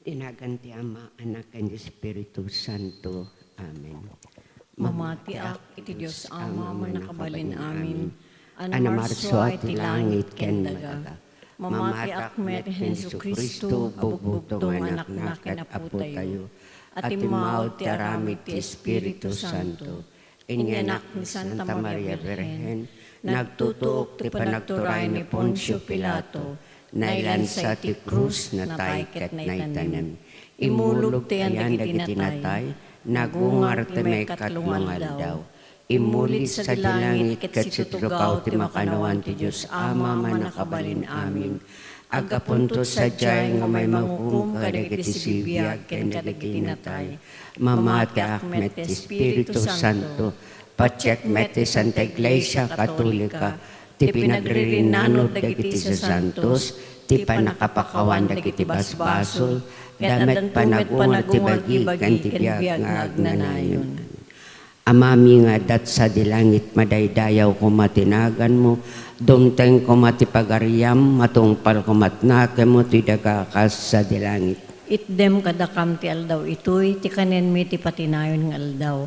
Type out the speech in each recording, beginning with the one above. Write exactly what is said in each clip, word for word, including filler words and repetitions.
Iti nagan ti Ama, Anak, ken Espiritu Santo. Amen. Mamatiak iti Dios Ama, Mannakabalin-amin, a namarso iti langit ken daga. Mamatiak met ni Jesu-Cristo, bugbugtong nga Anakna ken Apotayo, a timmaud ti aramid ti Espiritu Santo. Inyanak ni Santa Maria Birhen, nagtutuok ti panagturay ni Poncio Pilato, nailansa ti krus, natay ket naitanem. Immulog ti ayan dagiti natay, nagungar ti maikatlo nga aldaw. Immuli ti langit ket situtugaw ti makannawan ti Dios Ama, Mannakabalin-amin. Aggapunto sadiay nga umay manghukom kadagiti sibibiag ken kadagiti natay. Mamatiak met ti Espiritu Santo, patiek met ti Santa Iglesia Katolika, ti pinagririnnanod dagiti sasantos, ti pannakapakawan dagiti basbasol, ket addanto met panagungar ti bagi ken ti biag nga agnanayon. Amami nga adda sadi langit, madaydayaw koma ti naganmo, dumteng koma ti pagariam, matungpal koma ti nakemmo ti daga kas sadi langit. Itdem kadakam ti aldaw itoy, ti kanenmi ti patinayon nga aldaw.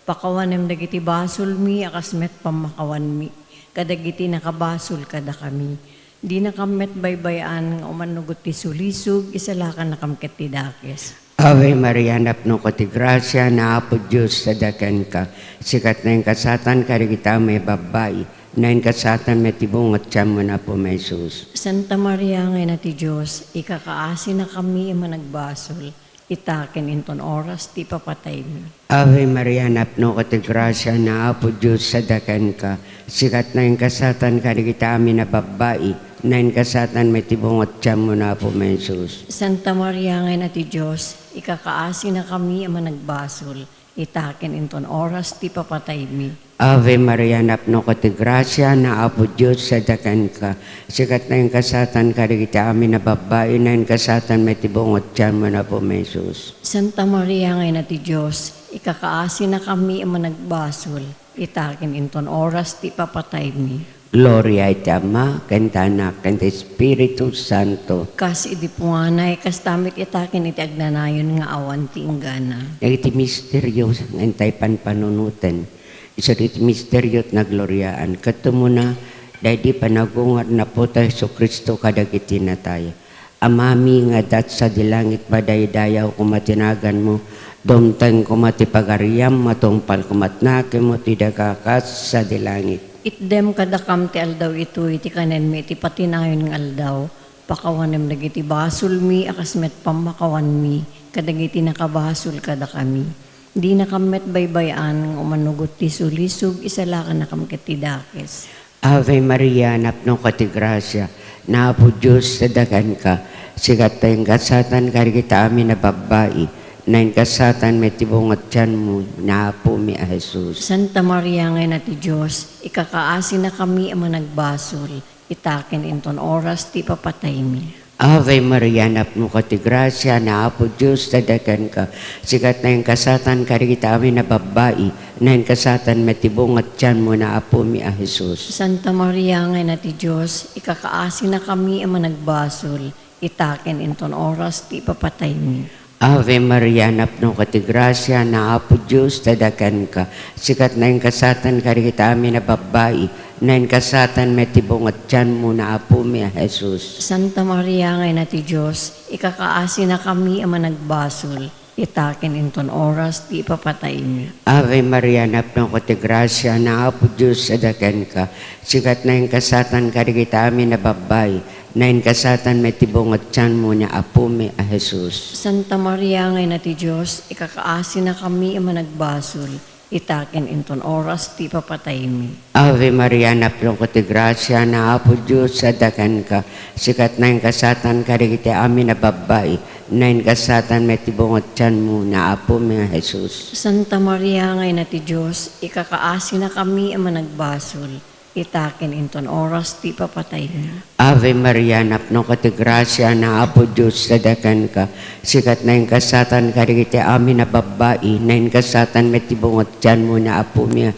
Pakawanem dagiti basolmi a kas met pammakawanmi kadagiti nakabasol kadakami. Dinakam met baybay-an nga umannugot ti sulisog, isalakannakam ket ti dakes. Ave Maria, napnoka ti grasia, ni Apo Dios sadi kenka. Sika ti naingasatan kadagiti amin a babbai, naingasatan met ti bunga ti tianmo, ni Apomi a Jesus. Santa Maria nga Ina ti Dios, ikakaasinakami a managbasol, ita ken inton oras ti ipapataymi. Ave Maria, napnoka ti grasia, ni Apo Dios sadi kenka. Sika ti naingasatan kadagiti amin a babbai, naingasatan met ti bunga ti tianmo, ni Apomi a Jesus. Santa Maria nga Ina ti Dios, ikakaasinakami a managbasol, ita ken inton oras ti ipapataymi. Ave Maria, napnoka ti grasia, ni Apo Dios sadi kenka. Sika ti naingasatan kadagiti amin a babbai, naingasatan met ti bunga ti tianmo, ni Apomi a Jesus. Santa Maria nga Ina ti Dios, ikakaasinakami a managbasol, ita ken inton oras ti ipapataymi. Gloria iti Ama, ken ti Anak, ken ti Espiritu Santo. Kas idi punganay, kasta met ita ken iti agnanayon nga awan ti inggana. Dagiti misterio nga intay panpanunoten, isu dagiti misterio ti nagloriaan, ket umuna, daydi panagungar ni Apotayo Jesu-Cristo kadagiti natay. Amami nga adda sadi langit, madaydayaw koma ti naganmo, dumteng koma ti pagariam, matungpal koma ti nakemmo ti daga kas sadi langit. Itdem kadakam ti aldaw itoy ti kanenmi iti patinayon nga aldaw. Pakawanem dagiti basolmi a kas met pammakawanmi kadagiti nakabasol kadakami. Dinakam met baybay-an nga umannugot ti sulisog, isalakannakam ket ti dakes. Ave Maria, napnoka ti grasia, ni Apo Dios sadi kenka. Sika ti naingasatan kadagiti amin a babbai, naingasatan met ti bunga ti tianmo, ni Apomi a Jesus. Santa Maria nga Ina ti Dios, ikakaasinakami a managbasol, ita ken inton oras ti ipapataymi. Ave Maria, napnoka ti grasia, ni Apo Dios sadi kenka. Sika ti naingasatan kadagiti amin a babbai, naingasatan met ti bunga ti tianmo, ni Apomi a Jesus. Santa Maria nga Ina ti Dios, ikakaasinakami a managbasol, ita ken inton oras ti ipapataymi. Ave Maria, napnoka ti grasia, ni Apo Dios sadi kenka. Sika ti naingasatan kadagiti amin a babbai, naingasatan met ti bunga ti tianmo, ni Apomi a Jesus. Santa Maria nga Ina ti Dios, ikakaasinakami a managbasol, ita ken inton oras ti ipapataymi. Ave Maria, napnoka ti grasia, ni Apo Dios sadi kenka. Sika ti naingasatan kadagiti amin a babbai, naingasatan met ti bunga ti tianmo, ni Apomi a Jesus. Santa Maria nga Ina ti Dios, ikakaasinakami a managbasol, ita ken inton oras ti ipapataymi. Ave Maria, napnoka ti grasia, ni Apo Dios sadi kenka. Sika ti naingasatan kadagiti amin a babbai, naingasatan met ti bunga ti tianmo, ni Apomi a Jesus. Santa Maria nga Ina ti Dios, ikakaasinakami a managbasol, ita ken inton oras ti ipapataymi. Ave Maria, napnoka ti grasia, ni Apo Dios sadi kenka. Sika ti naingasatan kadagiti amin a babbai, naingasatan met ti bunga ti tianmo, ni Apomi a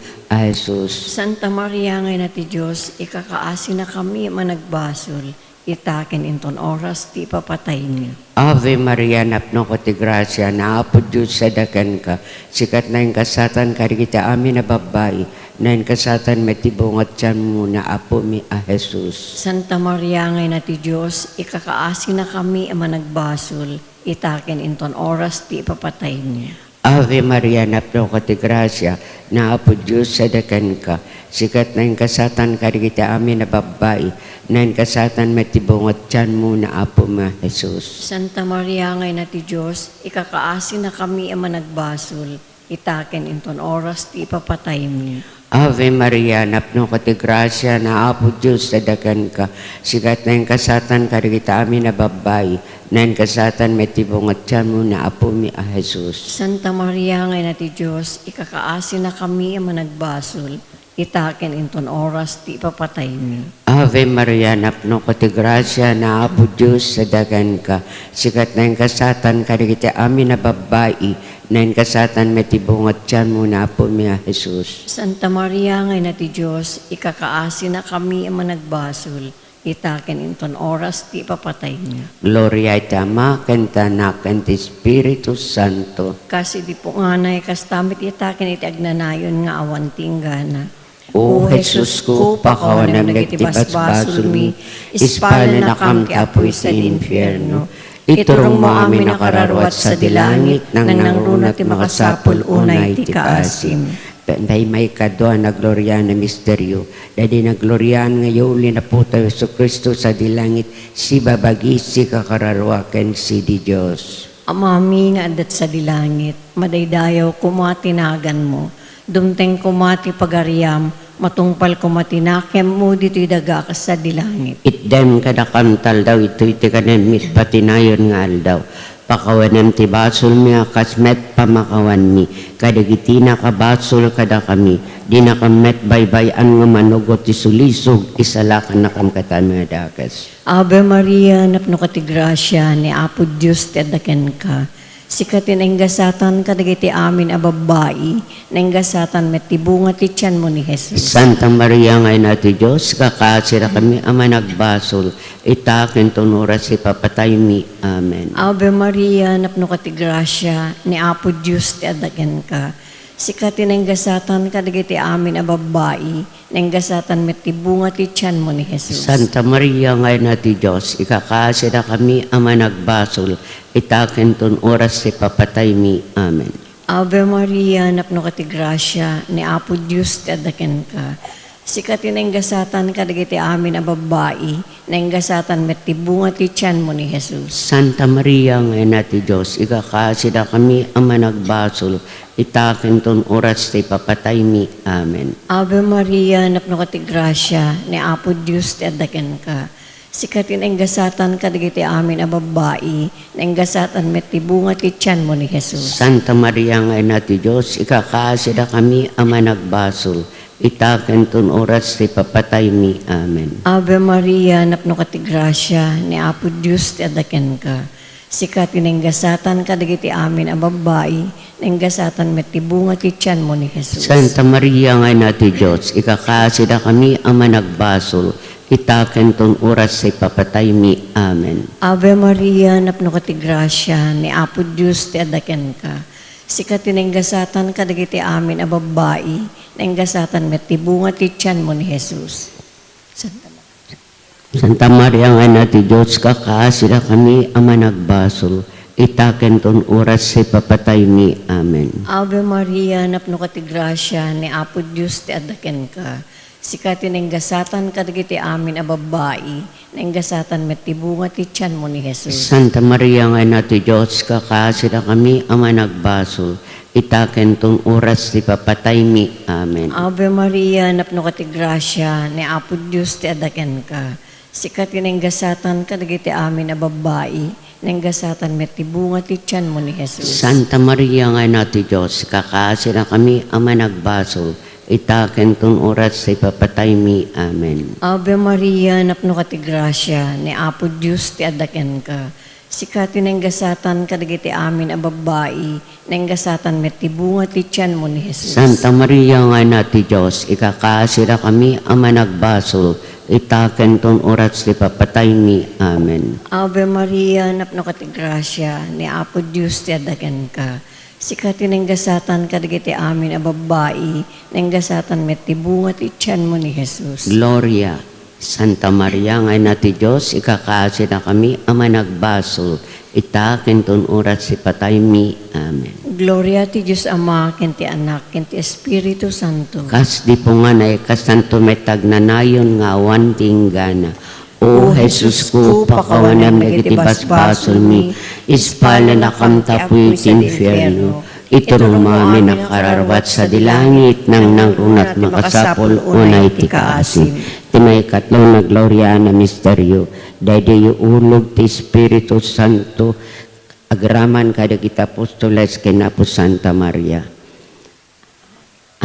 Jesus. Santa Maria nga Ina ti Dios, ikakaasinakami a managbasol, ita ken inton oras ti ipapataymi. Ave Maria, napnoka ti grasia, ni Apo Dios adda kenka. Sika ti naingasatan kadagiti amin a babbai, naingasatan met ti bunga ti tianmo, ni Apomi a Jesus. Santa Maria nga Ina ti Dios, ikakaasinakami a managbasol, ita ken inton oras ti ipapataymi. Ave Maria, napnoka ti grasia, ni Apo Dios adda kenka. Sika ti naingasatan kadagiti amin a babbai, naingasatan met ti bunga ti tianmo, ni Apomi a Jesus. Santa Maria nga Ina ti Dios, ikakaasinakami a managbasol, ita ken inton oras ti ipapataymi. Ave Maria, napnoka ti grasia, ni Apo Dios adda kenka. Sika ti naingasatan kadagiti amin a babbai, naingasatan met ti bunga ti tianmo, ni Apomi a Jesus. Santa Maria nga Ina ti Dios, ikakaasinakami a managbasol, ita ken inton oras ti ipapataymi. Ave Maria, napnoka ti grasia, ni Apo Dios adda kenka. Sika ti naingasatan kadagiti amin a babbai, naingasatan met ti bunga ti tianmo, ni Apomi a Jesus. Santa Maria nga Ina ti Dios, ikakaasinakami a managbasol, ita ken inton oras ti ipapataymi. Gloria iti Ama, ken ti Anak, ken ti Espiritu Santo. Kas idi punganay, kasta met ita ken iti agnanayon nga awan ti inggana. O Jesusko, pakawanem dagiti basbasolmi, ispalanakam ti apuy sadi infierno. Iturongmo amin a kararuat sadi langit, nangnangruna ti makasapul unay ti kaasim. Tay maikadua a nagloriaan a misterio, daydi nagloriaan nga yuli ni Apotayo Jesu-Cristo sadi langit, sibabagi, sikakararuaken sidi Dios. Amami nga adda sadi langit, madaydayaw koma ti naganmo, dumteng koma ti pagariam, matungpal koma ti nakemmo ditoy daga kas sadi langit. Itdem kadakam ti aldaw itoy ti kanem, iti patinayon nga aldaw. Pakawanem ti basolmi a kas met pamakawanmi kadagiti nakabasol kadakami. Dinakam met baybay-an nga manugot ti sulisog, isalakannakam kadagiti amin a dakes. Ave Maria, napnoka ti grasia, ni Apo Dios ti adda kenka. Sika ti naingasatan kadagiti amin a babbai, naingasatan met ti bunga ti tianmo ni Jesus. Santa Maria nga Ina ti Dios, ikakaasinakami a managbasol, ita ken ton oras ti ipapataymi. Amen. Ave Maria, napnoka ti grasia, ni Apo Dios ti adda kenka. Sika ti naingasatan kadagiti amin a babbai, naingasatan met ti bunga ti tianmo ni Jesus. Santa Maria nga Ina ti Dios, ikakaasinakami a managbasol, ita ken ton oras ti ipapataymi. Amen. Ave Maria, napnoka ti grasia, ni Apo Dios ti adda kenka. Sika ti naingasatan kadagiti amin a babbai, naingasatan met ti bunga ti tianmo ni Jesus. Santa Maria nga Ina ti Dios, ikakaasinakami a managbasol, ita ken ton oras ti ipapataymi. Amen. Ave Maria, napnoka ti grasia, ni Apo Dios ti adda kenka. Sika ti naingasatan kadagiti amin a babbai, naingasatan met ti bunga ti tianmo ni Jesus. Santa Maria nga Ina ti Dios, ikakaasinakami a managbasol, ita ken ton oras ti ipapataymi. Amen. Ave Maria, napnoka ti grasia, ni Apo Dios ti adda kenka. Sika ti naingasatan kadagiti amin a babbai, naingasatan met ti bunga ti tianmo ni Jesus. Santa Maria nga Ina ti Dios, ikakaasinakami a managbasol, ita ken ton oras ti ipapataymi. Amen. Ave Maria, napnoka ti grasia, ni Apo Dios ti adda kenka. Sika ti naingasatan kadagiti amin a babbai, naingasatan met ti bunga ti tianmo ni Jesus. Santa Maria. Santa Maria nga Ina ti Dios, ikakaasinakami a managbasol, ita ken ton oras ti ipapataymi. Amen. Ave Maria, napnoka ti grasia, ni Apo Dios ti adda kenka. Sika ti naingasatan kadagiti amin a babbai, naingasatan met ti bunga ti tianmo ni Jesus. Santa Maria nga Ina ti Dios, ikakaasinakami a managbasol, ita ken ton oras ti ipapataymi. Amen. Ave Maria, napnoka ti grasia, ni Apo Dios ti adda kenka. Sika ti naingasatan kadagiti amin a babbai, naingasatan met ti bunga ti tianmo ni Jesus. Santa Maria nga Ina ti Dios, ikakaasinakami a managbasol, ita ken ton oras ti ipapataymi. Amen. Ave Maria, napnoka ti grasia, ni Apo Dios ti adda kenka. Sika ti naingasatan kadagiti amin a babbai, naingasatan met ti bunga ti tianmo ni Jesus. Santa Maria nga Ina ti Dios, ikakaasinakami a managbasol, ita ken ton oras ti papataymi. Amen. Ave Maria, napnoka ti grasia, ni Apo Dios ti adda kenka. Sika ti naingasatan kadagiti amin a babbai, naingasatan met ti bunga ti tianmo ni Jesus. Gloria, Santa Maria nga Ina ti Dios, ikakaasinakami a managbasol, ita ken ton oras ti pataymi. Amen. Gloria ti Dios Ama, ken ti Anak, ken ti Espiritu Santo. Kas di punganay, kasanto met agnanayon nga awan ti inggana. O Jesusko, pakawanem dagiti basbasolmi, ispalanakam ta apuy ti infierno. Iturongmo amin a kararwat sadi langit, nangnangruna ti makasapul unay ti kaasim. Ti maikatlo nga gloriaan a misterio, daydiyo ulog ti Espiritu Santo, agraman kadagiti apostoles ken Apo Santa Maria.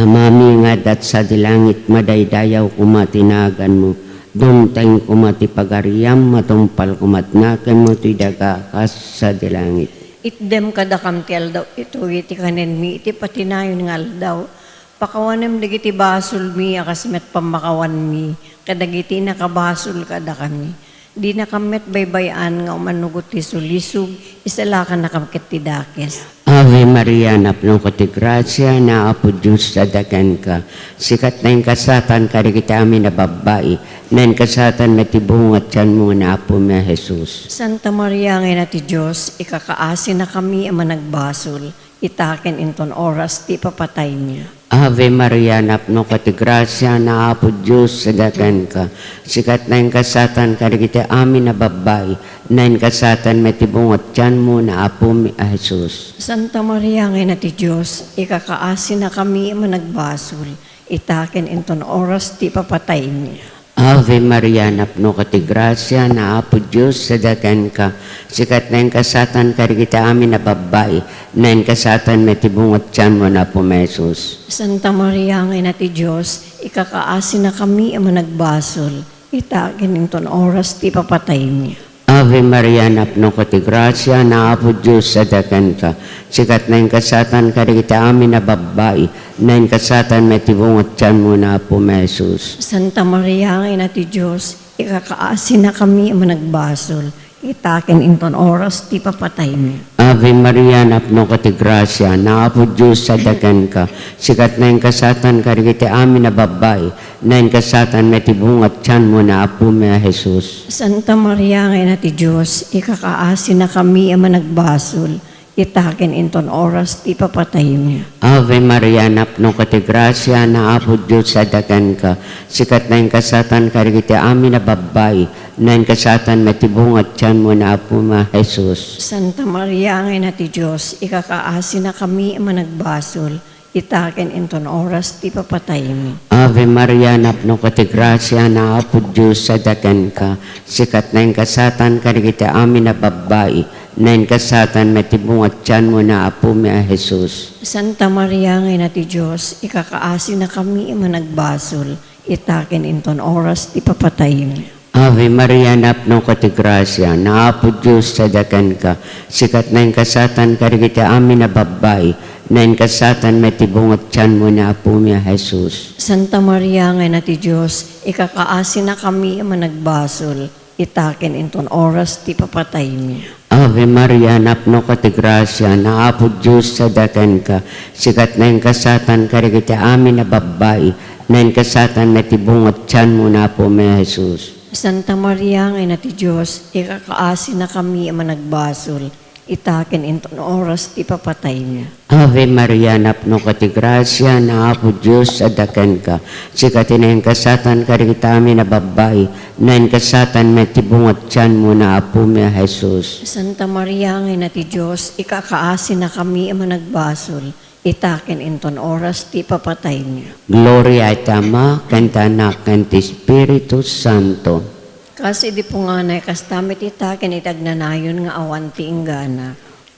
Amami nga adda sadi langit, madaydayaw koma ti naganmo, dumteng koma ti pagariam, matungpal koma ti nakemmo ti daga kas sadi langit. Itdem kadakam ti aldaw itoy ti kanenmi iti patinayon nga aldaw. Pakawanem dagiti basolmi a kas met pammakawanmi kadagiti nakabasol kadakami. Dinakam met baybay-an nga umanugot ti sulisog, isalakannakam ket ti dakes. Ave Maria, napnoka ti grasia, ni Apo Dios adda kenka. Sika ti naingasatan kadagiti amin a babbai, naingasatan met ti bunga ti tianmo nga ni Apomi a Jesus. Santa Maria nga Ina ti Dios, ikakaasinakami a managbasol, ita ken inton oras ti ipapataymi. Ave Maria, napnoka ti grasia, ni Apo Dios adda kenka. Sika ti naingasatan kadagiti amin a babbai, naingasatan met ti bunga ti tianmo nga ni Apomi a Jesus. Santa Maria nga Ina ti Dios, ikakaasinakami a managbasol, ita ken inton oras ti ipapataymi. Ave Maria, napnoka ti grasia, ni Apo Dios adda kenka. Sika ti naingasatan kadagiti amin a babbai, naingasatan met ti bunga ti tianmo nga ni Apomi a Jesus. Santa Maria nga Ina ti Dios, ikakaasinakami a managbasol, ita ken inton oras ti ipapataymi. Ave Maria, napnoka ti grasia, ni Apo Dios adda kenka. Sika ti naingasatan kadagiti amin a babbai, naingasatan met ti bunga ti tianmo nga ni Apomi a Jesus. Santa Maria nga Ina ti Dios, ikakaasinakami a managbasol, ita ken inton oras ti ipapataymi. Ave Maria, napnoka ti grasia, ni Apo Dios adda kenka. Sika ti naingasatan kadagiti amin a babbai, naingasatan met ti bunga ti tianmo nga ni Apomi a Jesus. Santa Maria nga Ina ti Dios, ikakaasinakami a managbasol, ita ken inton oras ti ipapataymi. Ave Maria, napnoka ti grasia, ni Apo Dios adda kenka. Sika ti naingasatan kadagiti amin a babbai, naingasatan met ti bunga ti tianmo nga ni Apomi a Jesus. Santa Maria nga Ina ti Dios, ikakaasinakami a managbasol, ita ken inton oras ti ipapataymi. Ave Maria, napnoka ti grasia, ni Apo Dios adda kenka. Sika ti naingasatan kadagiti amin a babbai, naingasatan met ti bunga ti tianmo nga ni Apomi a Jesus. Santa Maria nga Ina ti Dios, ikakaasinakami a managbasol, ita ken inton oras ti ipapataymi. Ave Maria, napnoka ti grasia, ni Apo Dios adda kenka. Sika ti naingasatan kadagiti amin a babbai, naingasatan met ti bunga ti tianmo nga ni Apomi a Jesus. Santa Maria nga Ina ti Dios, ikakaasinakami a managbasol, ita ken inton oras ti ipapataymi. Ave Maria, napnoka ti grasia, ni Apo Dios adda kenka. Sika ti naingasatan kadagiti amin a babbai, naingasatan met ti bunga ti tianmo nga ni Apomi a Jesus. Santa Maria nga Ina ti Dios, ikakaasinakami a managbasol, ita ken inton oras ti ipapataymi. Ave Maria, napnoka ti grasia, ni Apo Dios adda kenka. Sika ti naingasatan kadagiti amin a babbai, naingasatan met ti bunga ti tianmo nga ni Apomi a Jesus. Santa Maria nga Ina ti Dios, ikakaasinakami a managbasol, ita ken inton oras ti ipapataymi. Gloria iti Ama, ken ti Anak, ken ti Espiritu Santo. Kas idi punganay, kasta met ita ken iti agnanayon nga awan ti inggana.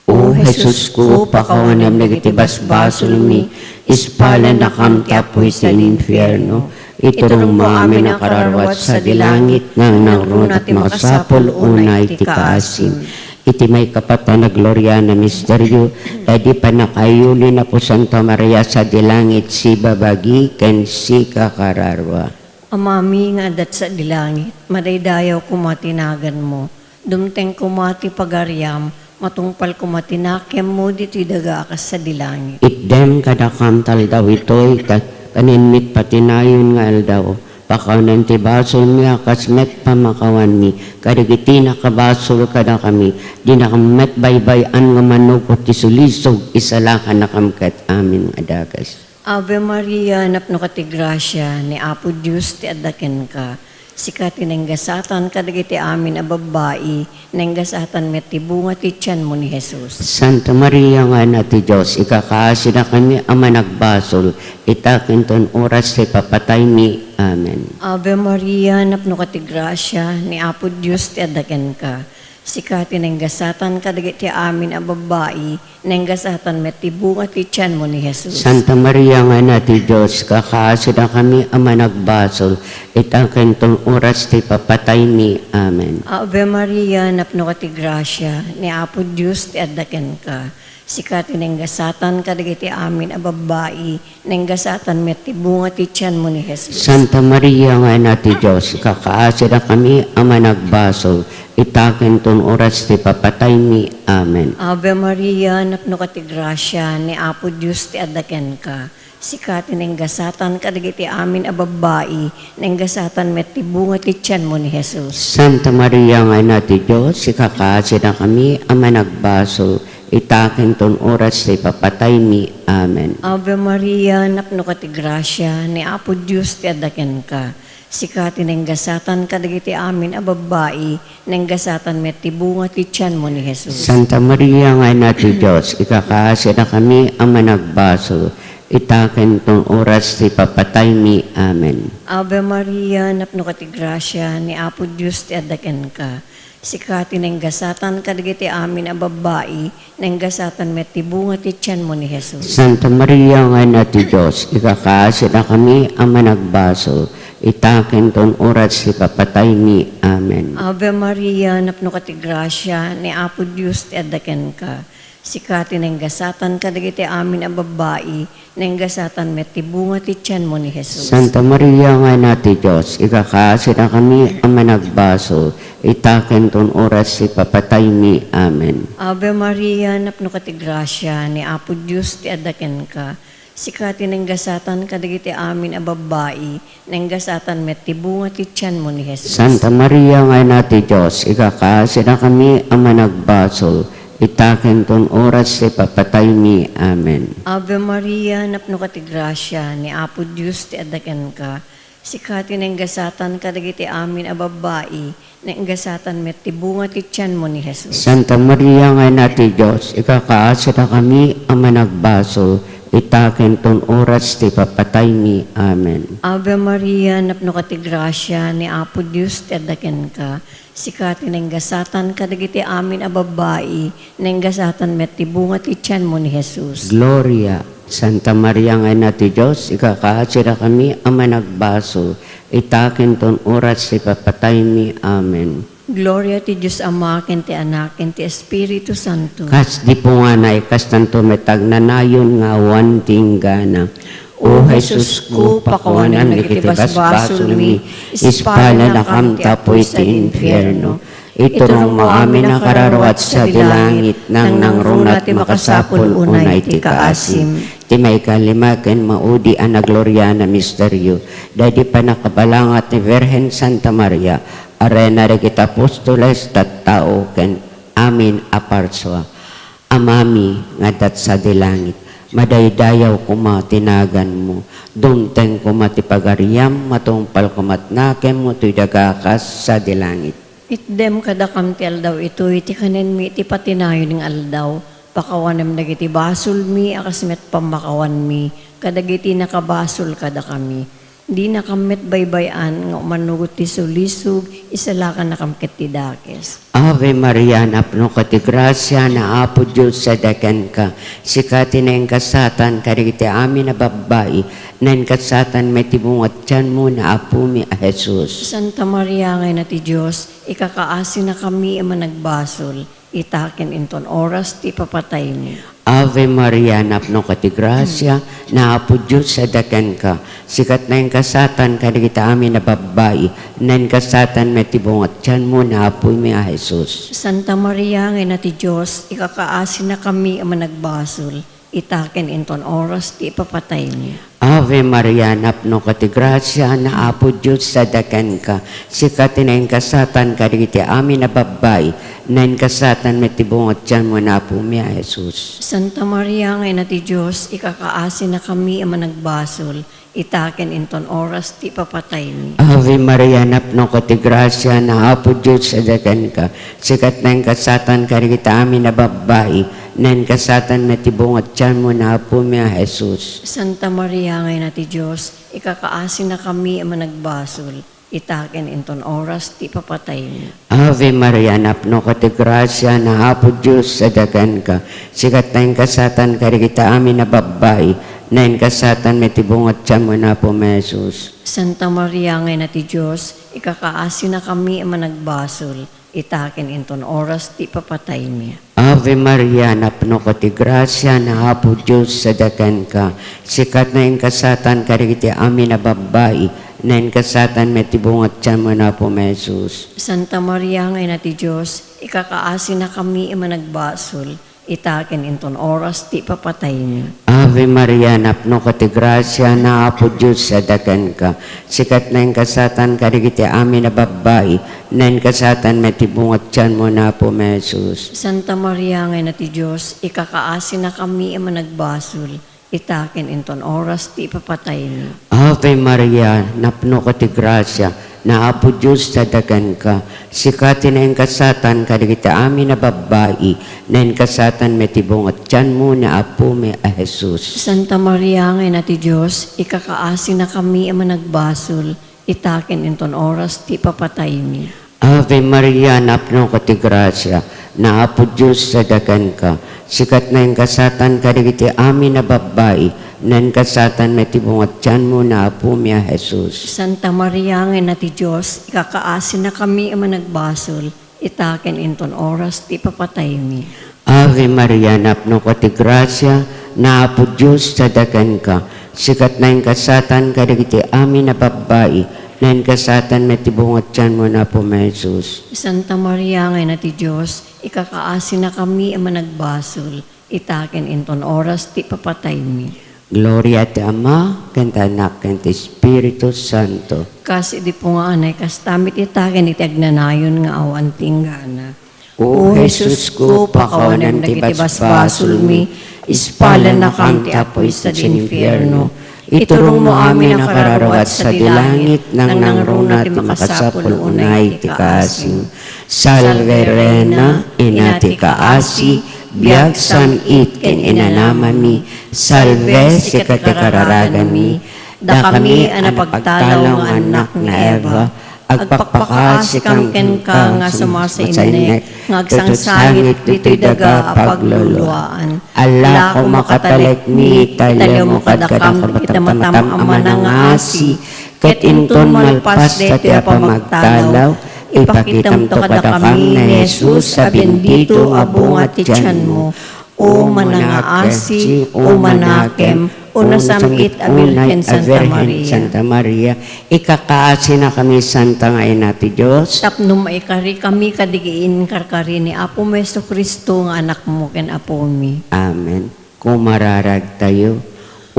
O Jesusko, pakawanem dagiti basbasolmi, ispalannakam ti apuy ti infierno. Iturongmo amin a kararwat sadi langit, nangnangruna ti makasapul unay ti kaasim. Iti maikapat a nagloriaan a misterio, daydi pannakaayuli ni Apo Santa Maria sadi langit, sibabagi ken sikakararua. Amami nga adda sadi langit, madaydayaw koma ti naganmo. Dumteng koma ti pagariam, matungpal koma ti nakemmo ditoy daga a kas sadi langit. Itdem kadakam ti aldaw itoy, ta kanen met patinayon nga aldaw. Pakawanem ti basolmi a kas met pamakawanmi kadagiti nakabasol kadakami. Dinakam met baybay-an nga manugot ti sulisog, isalakannakam ket amin a dakes. Ave Maria, napnoka ti grasia, ni Apo Dios ti adda kenka. Sika ti nainggasatan kadagiti amin a babbai, nainggasatan met ti bunga ti tianmo ni Jesus. Santa Maria nga Ina ti Dios, ikakaasidakami a managbasol, ita ken ton oras ti papataymi. Amen. Ave Maria, napnoka ti grasia, ni Apo Dios ti adda kenka. Sika ti nainggasatan kadagiti amin a babbai, nainggasatan met ti bunga ti tianmo ni Jesus. Santa Maria nga Ina ti Dios, ikakaasidakami a managbasol, ita ken ton oras ti papataymi. Amen. Ave Maria, napnoka ti grasia, ni Apo Dios ti adda kenka. Sika ti nainggasatan kadagiti amin a babbai, nainggasatan met ti bunga ti tianmo ni Jesus. Santa Maria nga Ina ti Dios, ikakaasidakami a managbasol, ita ken ton oras ti papataymi. Amen. Ave Maria, napnoka ti grasia, ni Apo Dios ti adda kenka. Sika ti nainggasatan kadagiti amin a babbai, nainggasatan met ti bunga ti tianmo ni Jesus. Santa Maria nga Ina ti Dios, ikakaasidakami a managbasol, ita ken ton oras ti papataymi. Amen. Ave Maria, napnoka ti grasia, ni Apo Dios ti adda kenka. Sika ti nainggasatan kadagiti amin a babbai, nainggasatan met ti bunga ti tianmo ni Jesus. Santa Maria nga Ina ti Dios, ikakaasidakami a managbasol, ita ken ton oras ti papataymi. Amen. Ave Maria, napnoka ti grasia, ni Apo Dios ti adda kenka. Sika ti nainggasatan kadagiti amin a babbai, nainggasatan met ti bunga ti tianmo ni Jesus. Santa Maria nga Ina ti Dios, ikakaasidakami a managbasol, ita ken ton oras ti papataymi. Amen. Ave Maria, napnoka ti grasia, ni Apo Dios ti adda kenka. Sika ti nainggasatan kadagiti amin a babbai, nainggasatan met ti bunga ti tianmo ni Jesus. Santa Maria nga Ina ti Dios, ikakaasidakami a managbasol, ita ken ton oras ti papataymi. Amen. Ave Maria, napnoka ti grasia, ni Apo Dios ti adda kenka. Sika ti nainggasatan kadagiti amin a babbai, nainggasatan met ti bunga ti tianmo ni Jesus. Santa Maria nga Ina ti Dios, ikakaasidakami a managbasol, ita ken ton oras ti papataymi. Amen. Ave Maria, napnoka ti grasia, ni Apo Dios ti adda kenka. Sika ti nainggasatan kadagiti amin a babbai, nainggasatan met ti bunga ti tianmo ni Jesus. Santa Maria nga Ina ti Dios, ikakaasidakami a managbasol, ita ken ton oras ti papataymi. Amen. Ave Maria, napnoka ti grasia, ni Apo Dios ti adda kenka. Sika ti nainggasatan kadagiti amin a babbai, nainggasatan met ti bunga ti tianmo ni Jesus. Gloria. Santa Maria nga Ina ti Dios, ikakaasidakami a managbasol, ita ken ton oras ti papataymi. Amen. Gloria ti Dios Ama, ken ti Anak, ken ti Espiritu Santo. Kas di punganay, kastanto met agnanayon nga awan ti inggana. O Jesusko, pakawanam dagiti basbasolmi, ispalanakam ta apuy ti infierno. Iturongmo amin a kararuat sadi langit, nangnangruna ti makasapul unay ti kaasim. Ti maikalima ken maudi a nagloria a misterio, daydi pannakabalanga ti Birhen Santa Maria, a Reyna dagiti apostoles, tattao, ken amin a parsua. Amami nga adda sadi langit, madaydayaw koma ti naganmo, dumteng koma ti pagariam, matungpal koma ti nakemmo toy daga kas sadi langit. Itdem kadakam ti aldaw itoy ti kanenmi iti patinayon nga aldaw. Pakawanem dagiti basolmi a kas met pammakawanmi kadagiti nakabasol kadakami. Dinakam met baybay-an nga umanugot ti sulisog, isalakannakam ket ti dakes. Ave Maria, napnoka ti grasia, ni Apo Dios adda kenka. Sika ti nainggasatan kadagiti amin a babbai, nainggasatan met ti bunga ti tianmo, ni Apomi a Jesus. Santa Maria nga Ina ti Dios, ikakaasinakami a managbasol, ita ken inton oras ti papataymi. Ave Maria, napnoka ti grasia, ni Apo Dios adda kenka. Sika ti naingasatan kadagiti amin a babbai, naingasatan met ti bunga ti tianmo, ni Apomi a Jesus. Santa Maria nga Ina ti Dios, ikakaasinakami a managbasol, ita ken inton oras ti ipapataymi. Ave Maria, napnoka ti grasia, ni Apo Dios adda kenka. Sika ti naingasatan kadagiti amin a babbai, naingasatan met ti bunga ti tianmo, ni Apomi a Jesus. Santa Maria nga Ina ti Dios, ikakaasinakami a managbasol, ita ken inton oras ti ipapataymi. Ave Maria, napnoka ti grasia, ni Apo Dios adda kenka. Sika ti naingasatan kadagiti amin a babbai, naingasatan met ti bunga ti tianmo, ni Apomi a Jesus. Santa Maria nga Ina ti Dios, ikakaasinakami a managbasol, ita ken inton oras ti ipapataymi. Ave Maria, napnoka ti grasia, ni Apo Dios adda kenka. Sika ti naingasatan kadagiti amin a babbai, naingasatan met ti bunga ti tianmo, ni Apomi a Jesus. Santa Maria nga Ina ti Dios, ikakaasinakami a managbasol, ita ken inton oras ti ipapataymi. Ave Maria, napnoka ti grasia, ni Apo Dios adda kenka. Sika ti naingasatan kadagiti amin a babbai, naingasatan met ti bunga ti tianmo, ni Apomi a Jesus. Santa Maria nga Ina ti Dios, ikakaasinakami a managbasol, ita ken inton oras ti ipapataymi. Ave Maria, napnoka ti grasia, ni Apo Dios adda kenka. Sika ti naingasatan kadagiti amin a babbai, naingasatan met ti bunga ti tianmo, ni Apomi a Jesus. Santa Maria nga Ina ti Dios, ikakaasinakami a managbasol, ita ken inton oras ti ipapataymi. Ave Maria, napnoka ti grasia, ni Apo Dios adda kenka. Sika ti naingasatan kadagiti amin a babbai, naingasatan met ti bunga ti tianmo, ni Apomi a Jesus. Santa Maria nga Ina ti Dios, ikakaasinakami a managbasol, ita ken inton oras ti ipapataymi. Ave Maria, napnoka ti grasia, ni Apo Dios adda kenka. Sika ti naingasatan kadagiti amin a babbai, naingasatan met ti bunga ti tianmo, ni Apomi a Jesus. Santa Maria nga Ina ti Dios, ikakaasinakami a managbasol, ita ken inton oras ti ipapataymi. Ave Maria, napnoka ti grasia, ni Apo Dios adda kenka. Sika ti naingasatan kadagiti amin a babbai, naingasatan met ti bunga ti tianmo, ni Apomi a Jesus. Santa Maria nga Ina ti Dios, ikakaasinakami a managbasol, ita ken inton oras ti ipapataymi. Gloria ti Ama, ken ti Anak, ken ti Espiritu Santo. Kas idi pungaanay, kasta met ita ken iti agnanayon nga awan ti inggana. O Jesusko, pakawanem dagiti basbasolmi, ispalannakam ti apuy sadi infierno. Iturongmo amin a kararua sadi langit, nangnangruna ti makasapul unay ti kaasim. Salve Reina, Ina ti kaasi, biag, sam-it ken inanamami. Salve, sika ti kararaganmi. Dakami a napagtalaw nga annak ni Eva, agpakpakaasikam kenka nga sumasainnek nga agsangsangit ditoy daga a pagluluaan. Allakmo a katalekmi, taliomo kadakam dagiti matam-atam a manangaasi, ket inton malpas daytoy a pamagtalaw, ipakitamto kadakami ni Jesus a bendito a bunga ti tianmo. O manangaasi, o manakem, o nasam-it a Birhen Santa Maria. Santa Maria, ikakaasinakami, Santa nga Ina ti Dios. Tapno maikarikami kadagiti inkarkari ni Apomi Jesu-Cristo nga Anakmo ken Apomi. Amen. Kumararagtayo.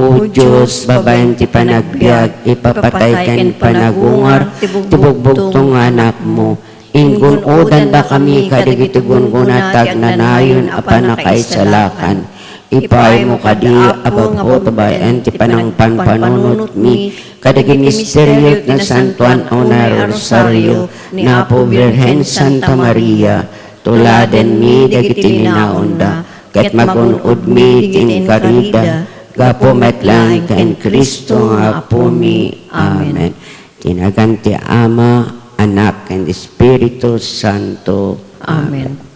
O Dios, babaen ti panagbiag, ipapatay ken panagungar ti bugbugtong nga Anakmo. Ingun-odandakami kadagiti gunggona ti agnanayon a pannakaisalakan. Ipaaymo kadi, Apo, nga babaen ti panangpanpanunotmi kadagiti misterio ti Nasantoan a Unay a Rosario ni Apo Birhen Santa Maria. Tuladenmi dagiti linaonda, ket magun-odmi ti inkarida, gapu met laeng ken Cristo nga Apomi. Amen. Ti nagan ti Ama, Anak, ken Espiritu Santo. Amen.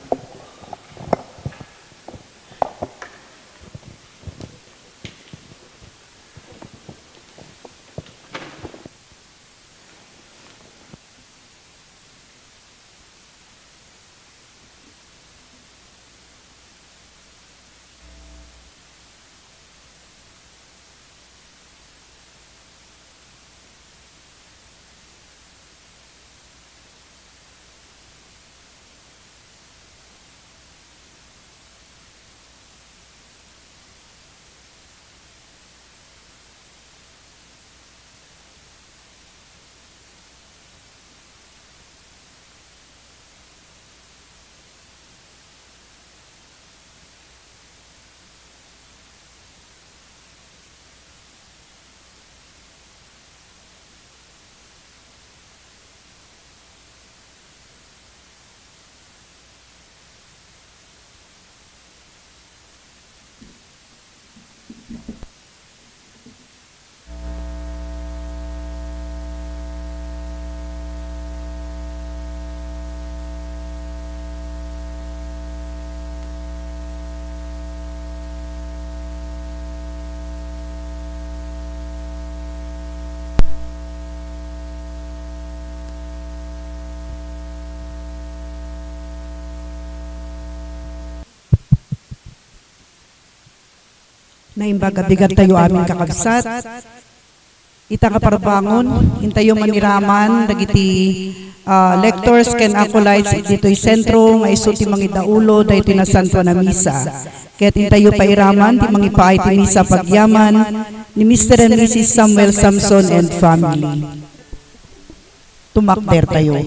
Naimbag a bigat tayo amin, kakabsat. Ita nga parbangon, intayo maniraman dagiti, ah, lectors ken acolytes ditoy sentro nga isu ti mangidaulo daytoy nasantoan a misa. Ket intayo pairaman ti mangipaay ti misa pagyaman ni Mister and Missus Samuel Samson and family. Tumakder tayo.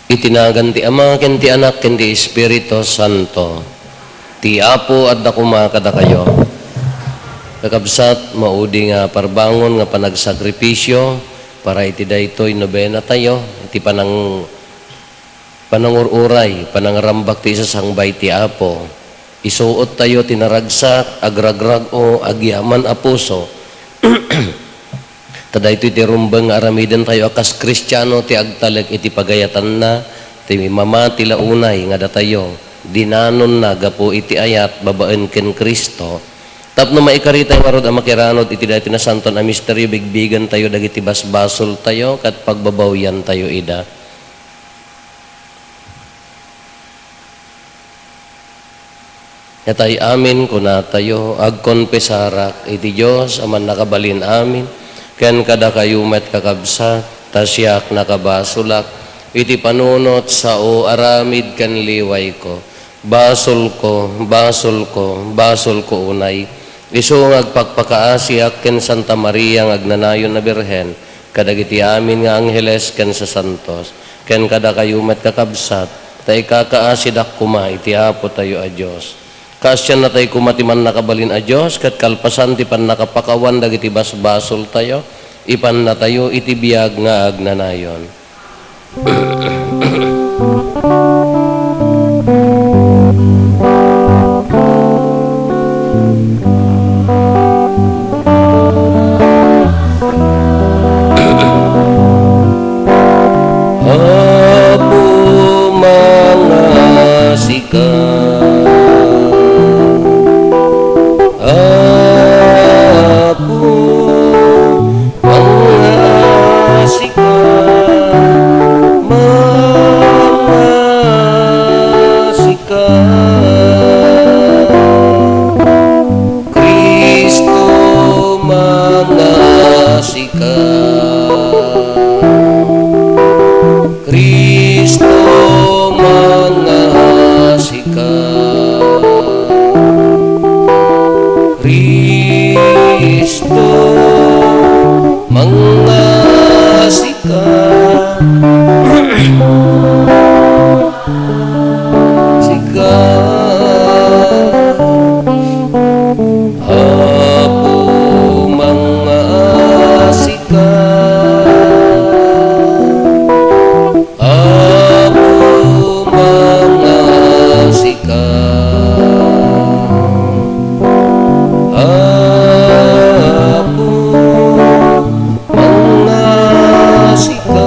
Iti nagan ti Ama, ken ti Anak, ken ti Espiritu Santo. Ti Apo adda koma kadakayo. Kakabsat, maudi nga parbangon nga panagsakripisio para iti daytoy nobenatayo, iti panang-, panangur-uray, panangrambak ti isasangbay ti Apo. Isuottayo ti naragsak, agragrag-o, agyaman a puso. Ta daytoy ti rumbeng nga aramidentayo a kas Kristiano ti agtalek iti pagayatanna, ti mamati la unay nga datayo, dinanonna gapu iti ayat babaen ken Cristo. Tapno maikaritay ngarud a makiranod iti daytoy nasantoan a misterio, bigbigentayo dagiti basbasoltayo ket pagbabawiantayo ida. Natay amin, kunatayo, agkonfesarak iti Dios a Mannakabalin-amin, ken kadakayo met, kakabsat, ta siak nakabasolak iti panunot, sao, aramid, ken liwayko. Basolko, basolko, basolko unay. Isu nga agpakpakaasiak ken Santa Maria nga agnanayon a Birhen, kadagiti amin nga angheles ken sasantos, ken kadakayo met, kakabsat, ta ikakaasidak koma iti Apotayo a Dios. Kaasiannatay koma ti Mannakabalin a Dios ket kalpasan ti pannakapakawan dagiti basbasoltayo, ipannatayo iti biag nga agnanayon. Apo, mangasika. Apo, mangasika. Mangasika. Cristo, mangngasika. Sika, Apo, mangngasika. Apo, mangngasika. Apo, mangngasika.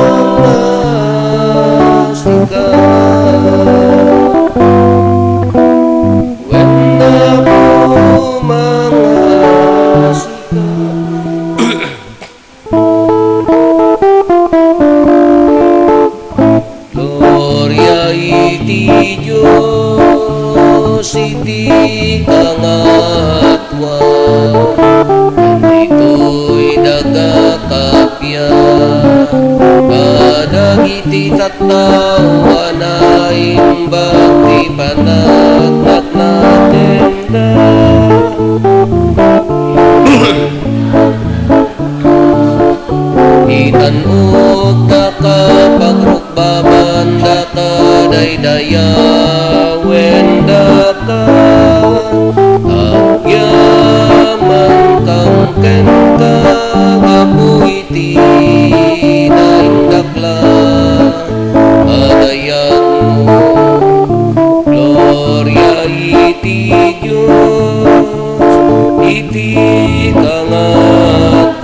Mangngasika. Wen, Apo, mangngasika. Gloria iti Dios iti kangatuan. Ditoy daga kappia kadagiti tattao a naimbag ti panagnanatenda. Itan-okdaka, pagrukbabandaka, daydayawendaka, agyamankam kenka, gapu iti naindakla a dayagmo. Gloria iti Dios iti kangatuan.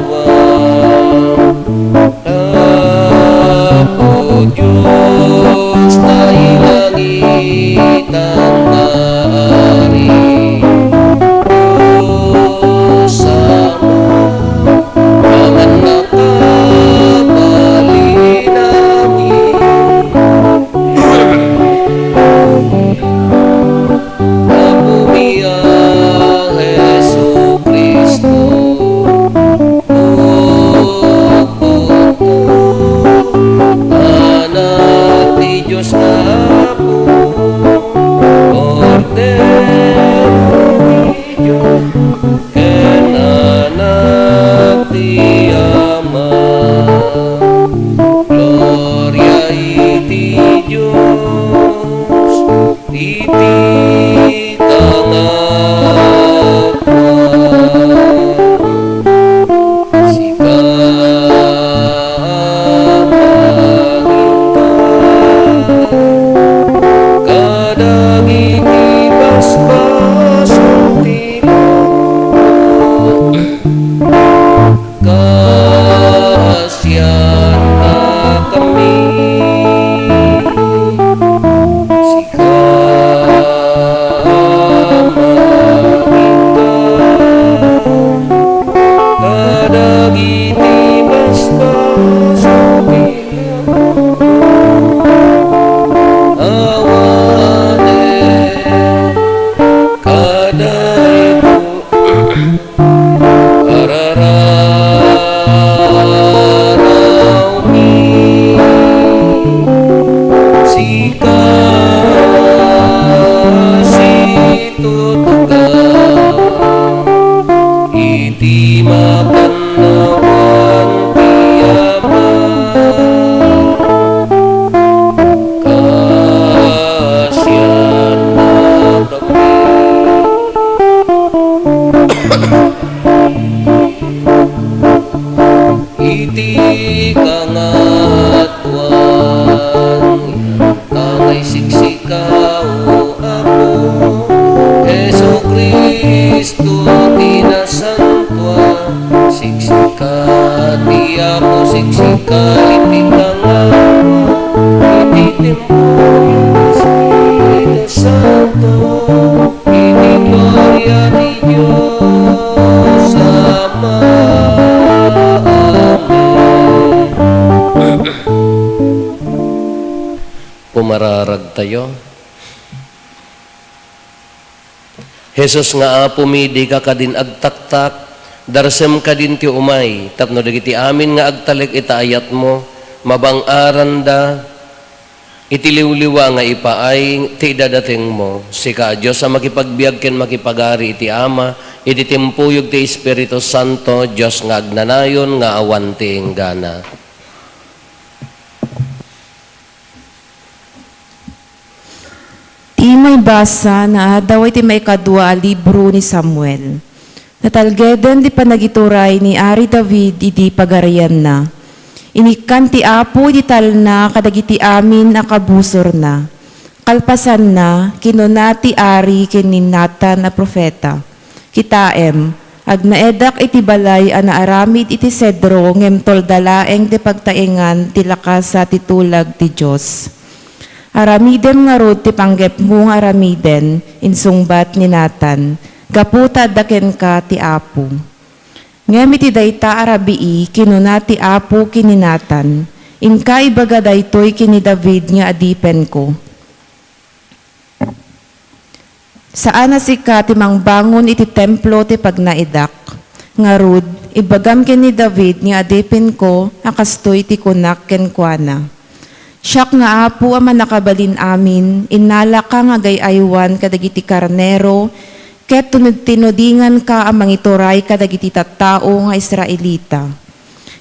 Apo Dios, nailangitan nga Ari, Dios Ama, awan nakapalinami. Apomi a Jesu-Cristo, Anak ti Dios nga Apo, Kordero ti Dios, ken Anak ti Ama. Gloria iti Dios iti kangatuan. Sika a mangika kadagiti basbasol ti bannog. Kasiannakami. Sika a mangika kadagiti basbasol ti bannog. Awanen kadaytoy. Arararawmi. Sika a situtugaw iti makannawan ti Ama. Kasiannakami. Iti kangatuan, kangay siksika, O Apo, Jesu-Cristo ti nasantoan. Siksika ti Apo, siksika iti kangatuan, iti templo ti Espiritu Santo. Iti gloria ti Dios Ama. Amen. Pumararagtayo. Jesus nga Apomi, dika kadin agtaktak, darsem kadin ti umay, tapno dagiti amin nga agtalek ita ayatmo, mabang-aranda, Iti liwliwa nga ipaay ti idadatengmo, sika a Dios a makipagbiag ken makipagari iti Ama, iti timpuyog ti Espiritu Santo, Dios nga agnanayon nga awan ti inggana. Ti maibasa naadaw iti maikadua a libro ni Samuel. Natalgeden ti panagituray ni Ari David idi pagarianna. Inikkan ti Apo iti talna kadagiti amin a kabusorna. Kalpasanna, kinuna ti ari ken ni Natan a profeta, "Kitaem, agnaedak iti balay a naaramid iti sedro ngem tolda laeng ti pagtaengan ti lakasa ti tulag ti Dios." "Aramidem ngarud ti panggepmo nga aramiden," insungbat ni Natan, "gapu ta adda kenka ti Apo." Ngem iti dayta a rabii, kinuna ti Apo ken ni Natan, "Inka ibaga daytoy ken ni David nga adipenko. Saan a sika ti mangbangon iti templo ti pagnaedak. Ngarud, ibagam ken ni David nga adipenko a kastoy ti kunak kenkuana, 'Siak nga Apo a Mannakabalin-amin, innalaka nga agay-aywan kadagiti karnero ket tinudtinudinganka a mangituray kadagiti tattao nga Israelita.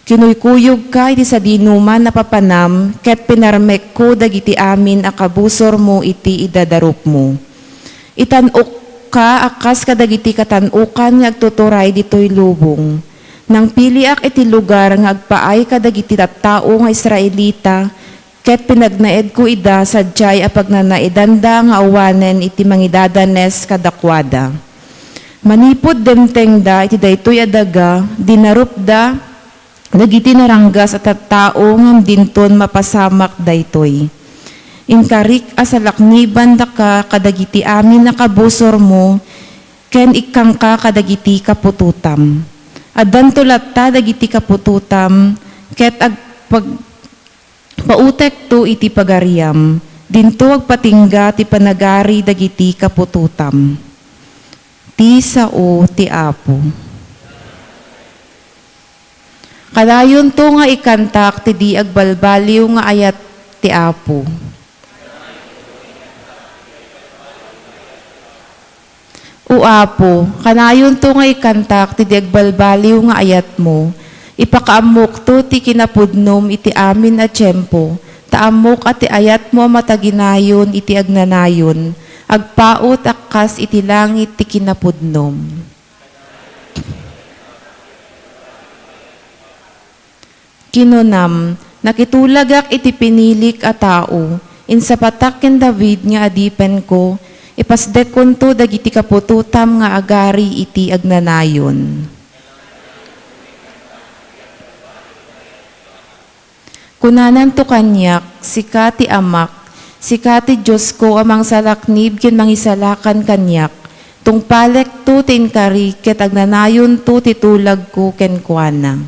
Kinuykuyogka iti sadinoman a papanam ket pinarmekko dagiti amin a kabusormo iti idadarupmo. Itan-okka a kas kadagiti katan-okan nga agtuturay ditoy lubong. Nangpiliak iti lugar nga agpaay kadagiti tattao nga Israelita ket pinagnaedko ida sadiay a pagnanaedanda nga awanen iti mangidadanes kadakuada. Manipud dimtengda iti daytoy a daga, dinarupda dagiti naranggas a tattao ngem dinton mapasamak daytoy. Inkarik a salaknibandaka kadagiti amin a kabusormo ken ikkangka kadagiti kaputotam. Addanto latta dagiti kaputotam ket agpag-, pautekto iti pagariam. Dinto agpatingga ti panagari dagiti kaputotam. Ti sao ti Apo." Kanayonto nga ikantak ti di agbalbaliw nga ayat ti Apo. O Apo, kanayonto nga ikantak ti di agbalbaliw nga ayatmo. Ipakaammokto ti kinapudnom iti amin a tiempo, ta ammok a ti ayatmo a mataginayon iti agnanayon, agpaut a kas iti langit ti kinapudnom. Kinunam, "Nakitulagak iti pinilik a tao, insapatak ken David nga adipenko, ipasdekkonto dagiti kaputotam nga agari iti agnanayon." Kunananto kaniak, "Sika ti Amak, sika ti Diosko a mangsalaknib ken mangisalakan kaniak. Tungpalekto ti inkari ket agnanayonto ti tulagko kenkuana."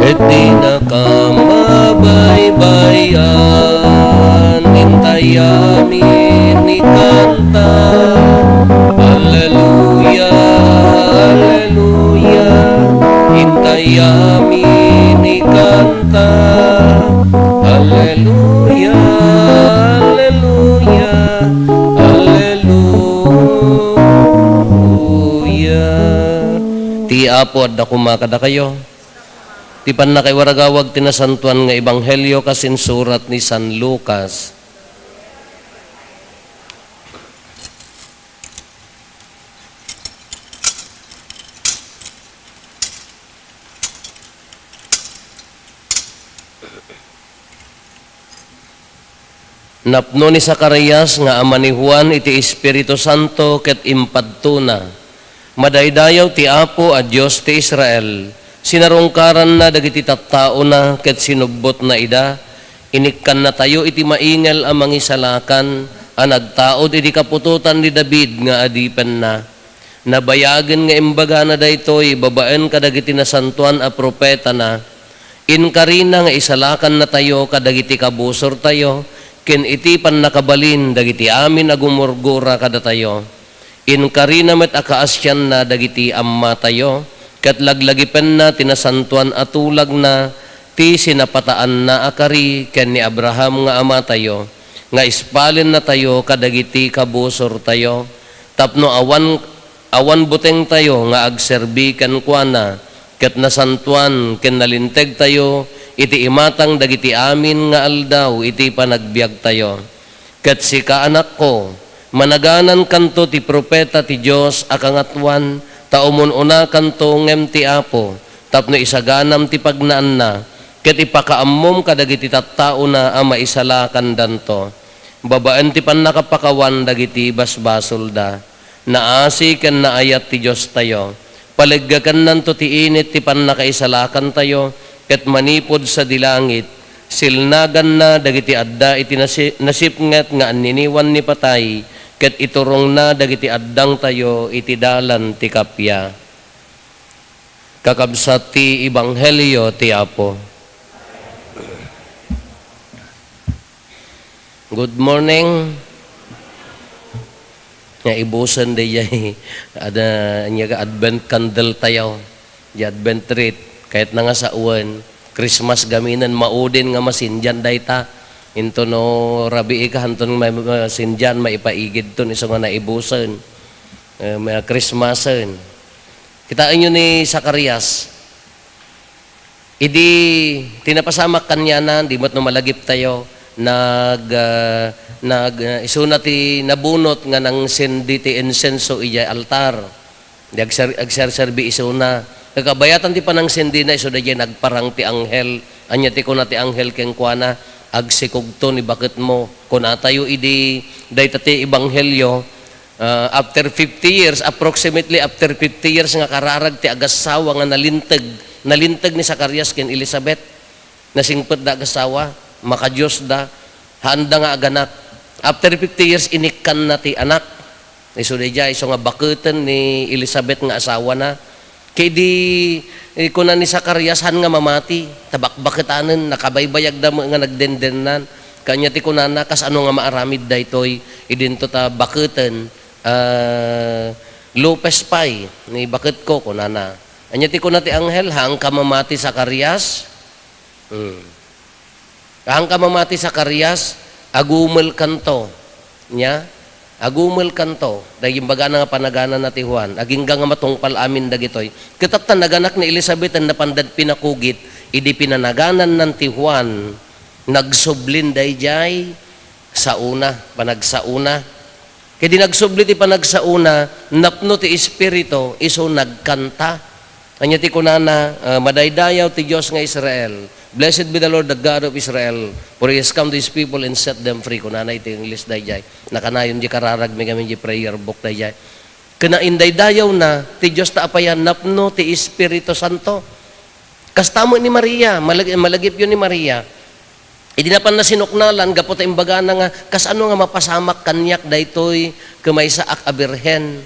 Ket di nakabaybay-an, intay amin ikanta. Alleluia, alleluia, intay amin ikanta. Alleluia, alleluia, alleluia. Ti Apo adda koma kadakayo. Ti pannakaiwaragawag ti nasantoan nga ebanghelio kas insurat ni San Lucas. Napno ni Zacarias nga ama ni Juan iti Espiritu Santo ket impadtona, "Madaydayaw ti Apo a Dios ti Israel, sinarungkaranna dagiti tattaona ket sinubbotna ida. Inikkannatayo iti maingel a mangisalakan a nagtaud iti kaputotan ni David nga adipenna." Nabayagen nga imbagana daytoy babaen kadagiti nasantoan a profetana. Inkarina nga isalakannatayo kadagiti kabusortayo ken iti pannakabalin dagiti amin a gumurgura kadatayo. Inkarina met a kaasianna dagiti ammatayo, ket laglagipenna ti nasantoan a tulagna ti sinapataanna a kari ken ni Abraham nga amatayo, nga ispalennatayo kadagiti kabusortayo, tapno awan, awan butengtayo nga agserbi kenkuana, ket nasantoan ken nalintegtayo iti imatang dagiti amin nga aldaw iti panagbiagtayo. Ket sika, anakko, managanankanto ti profeta ti Dios a Kangatoan, ta umun-unakanto ngem ti Apo, tapno isaganam ti pagnaanna, ket ipakaammom kadagiti tattaona a maisalakandanto, babaen ti pannakapakawan dagiti basbasolda. Naasi ken naayat ti Diostayo. Paleggakennanto ti init ti pannakaisalakantayo, ket manipud sadi langit, silnaganna dagiti adda iti nasi-, nasipnget nga anniniwan ni patay, ket iturongna dagiti addangtayo iti dalan ti kappia. Kakabsat ti ebanghelio ti Apo. Good morning. Nga ibusen dayjay, ada, anya ka Advent candle tayo. Di Advent wreath, kayat na nga sawen. Christmas gaminen, maudin nga masindian dayta. Into no rabii ka, hanton ma-, masindian, maipaigidton, isu nga naibusen. Eh, ma-, Christmasen. Kitaenyo ni Zacarias. Idi ti napasamak kaniana, di met no malagiptayo, nag-, ah, nag-, ah, isuna ti nabunot nga nangsendi ti insenso idiay altar. Di agser-, agserserbi isuna. Kakabayatan ti panangsendina, isu daydiay nagparang ti anghel. Ania ti kuna ti anghel kenkuana, "Agsikogto ni baketmo." Kunatayo idi dayta ti ebanghelio, Ah, after fifty years, approximately after fifty years nga kararag ti agassawa nga nalinteg, nalinteg ni Zacarias ken Elizabeth. Nasingpetda agassawa, makadiosda, haanda nga aganak. After fifty years, inikkanna ti anak. Isu daydiay, isu nga baketen ni Elizabeth nga asawana. Ket idi, eh, kuna ni Zacarias, "Haan nga mamati, ta bakbaketanen, nakabaybayagda met nga nagdendennan." Kaniana ti kunana, "Kasano nga maaramid daytoy? Idinto ta baketen, ah, lupes pay ni baketko," kunana. Ania ti kuna ti anghel, "Haanka mamati, Zacarias." Hmm. Haanka mamati, Zacarias, agumelkanto. Nia? Agumelkanto. Dagiti imbagana nga panaganana ti Juan. Agingga nga matungpal amin dagitoy. Ket ta naganak ni Elizabeth, napandan pinakugit, idi pinanaganannan ti Juan, nagsublin daydiay saona, panagsaona. Ket idi nagsubli ti panagsaona, napno ti Espiritu, isu nagkanta. Ania ti kunana, ah, "Madaydayaw ti Dios nga Israel. Blessed be the Lord, the God of Israel, for he has come to his people and set them free." Kunana iti English daydiay. Nakanayon di kararag mi ngamin di prayer book daydiay. Ken indaydayawna ti Dios ta apayan napno ti Espiritu Santo. Kasta met ni Maria, malag-, malagipyo ni Maria. Idi napan nasinuknalan, gapu ta imbagana nga, "Kasano nga mapasamak kaniak daytoy ket maysaak a birhen?"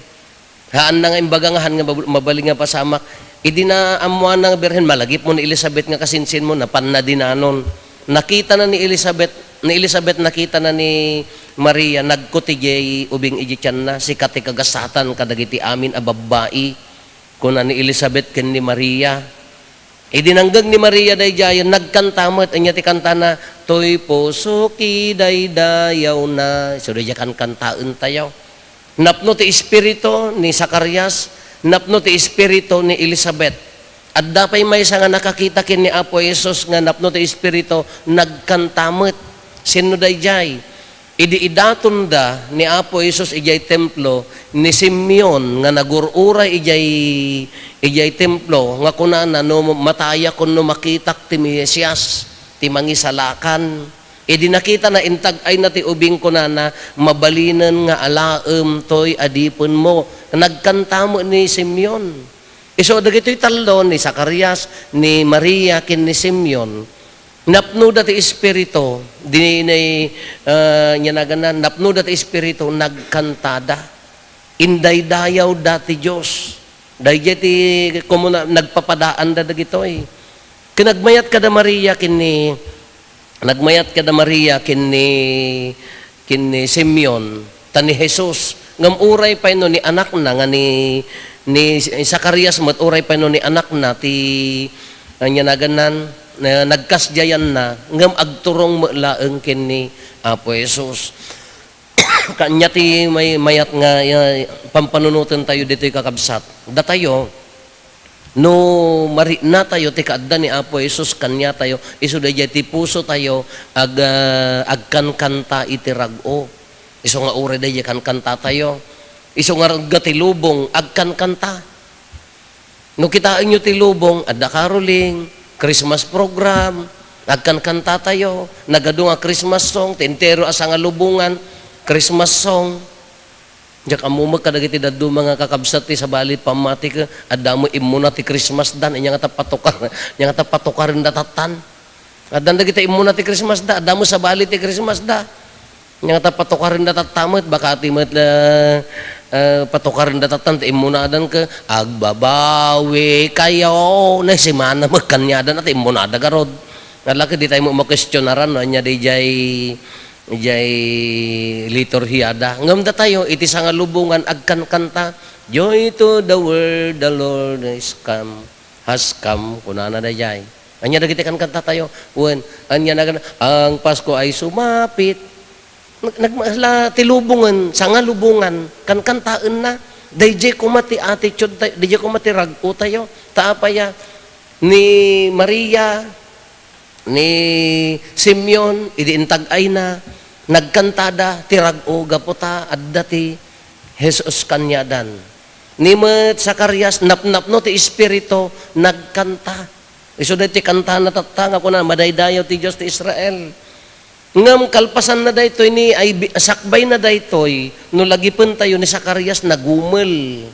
Haanna nga imbaga nga haan nga mab-, mabalin nga pasamak. Idi naammoanna nga birhen, malagipmo ni Elizabeth nga kasinsinmo, napanna dinanon. Nakitana ni Elizabeth, ni Elizabeth nakitana ni Maria, nagkuti diay ubing iti tianna, "Sika ti kagasatan kadagiti amin a babbai," kuna ni Elizabeth ken ni Maria. Idi nanggeg ni Maria daydiay, nagkanta met. Ania ti kantana? "Toy pusoki daydayawna." Isu daydiay kankantaentayo. Napno ti espiritu ni Zacarias, napno ti espiritu ni Elizabeth. Adda pay maysa nga nakakita ken ni Apo Jesus nga napno ti Espiritu, nagkanta met. Sinno daydiay? Idi idatonda ni Apo Jesus idiay templo, ni Simeon nga nagur-uray idiay, idiay templo, nga kunana, "No matayakon no makitak ti Mesias, ti Mangisalakan." Idi nakitana, intag-ayna ti ubing, kunana, "Mabalinen nga alaem toy adipenmo." Nagkanta met ni Simeon. Isu dagitoy tallo, ni Zacarias, ni Maria, ken ni Simeon, napnoda ti Espiritu, di ni, ah, nia nagana, napnoda ti Espiritu, nagkantada. Indaydayawda ti Dios. Daydiay ti kumuna, nagpapadaanda dagitoy. Ken nagmayat kada Maria ken ni, nagmayat kada Maria ken ni, ken ni Simeon, ta ni Jesus, ngem uray pay no ni anakna nga ni, ni Zacarias met, uray pay no ni anakna ti, ania naganan, na nagkasdiayanna, ngem agturong met laeng ken ni Apo Jesus. Kania ti may-, mayat nga, ah, pampanunotentayo ditoy, kakabsat. Datayo, no mariknatayo ti kaadda ni Apo Jesus kaniatayo, isu daydiay ti pusotayo ag-, ah, agkankanta iti rag-o. Isu nga uray daydiay kankantatayo. Isu nga ragga ti lubong, agkankanta. No kitaenyo ti lubong, adda caroling, Christmas program, agkankantatayo, nagadu nga Christmas song, ti entero a sangalubongan, Christmas song. Diak ammumek kadagiti dadduma nga kakabsat ti sabali pammatik, adda met immuna ti Christmas dan, ania nga ta patukar-, ania nga ta patukarenda tattan. Addan dagiti immuna ti Christmas da, adda met sabali ti Christmas da. Ania nga ta patukarenda tatta met, baka ti met, ah, ah, patukarenda tattan ti immunadan ket, "Agbabawi kayo." Nay, simana met kaniadan, ti immunada garud. Nalaki, di tayo mo makwestionaran, no? Ania di jay, jay liturhiada. Ngem datayo, iti sangalubongan, agkankanta, "Joy to the world, the Lord is come, has come," kunana dayjay. Ania dagiti kankantatayo? Wen, ania nagan, "Ang Pasko ay sumapit." Nag-, nagmasla ti lubongen, sangalubongan, kankantaenna. Dayjay koma ti attitude tayo, dayjay koma ti rag-o tayo. Ta apaya, ni Maria, ni Simeon, idi intag-ayna, nagkantada ti rag-o gapu ta adda ti Jesus kaniadan. Ni met Zacarias, napnapno ti Espiritu, nagkanta. Isu daytoy kantana tatta nga kuna, "Madaydayaw ti Dios ti Israel." Ngem kalpasanna daytoy ni, ay, bi-, sakbayna daytoy, no lagipentayo ni Zacarias, nagumel.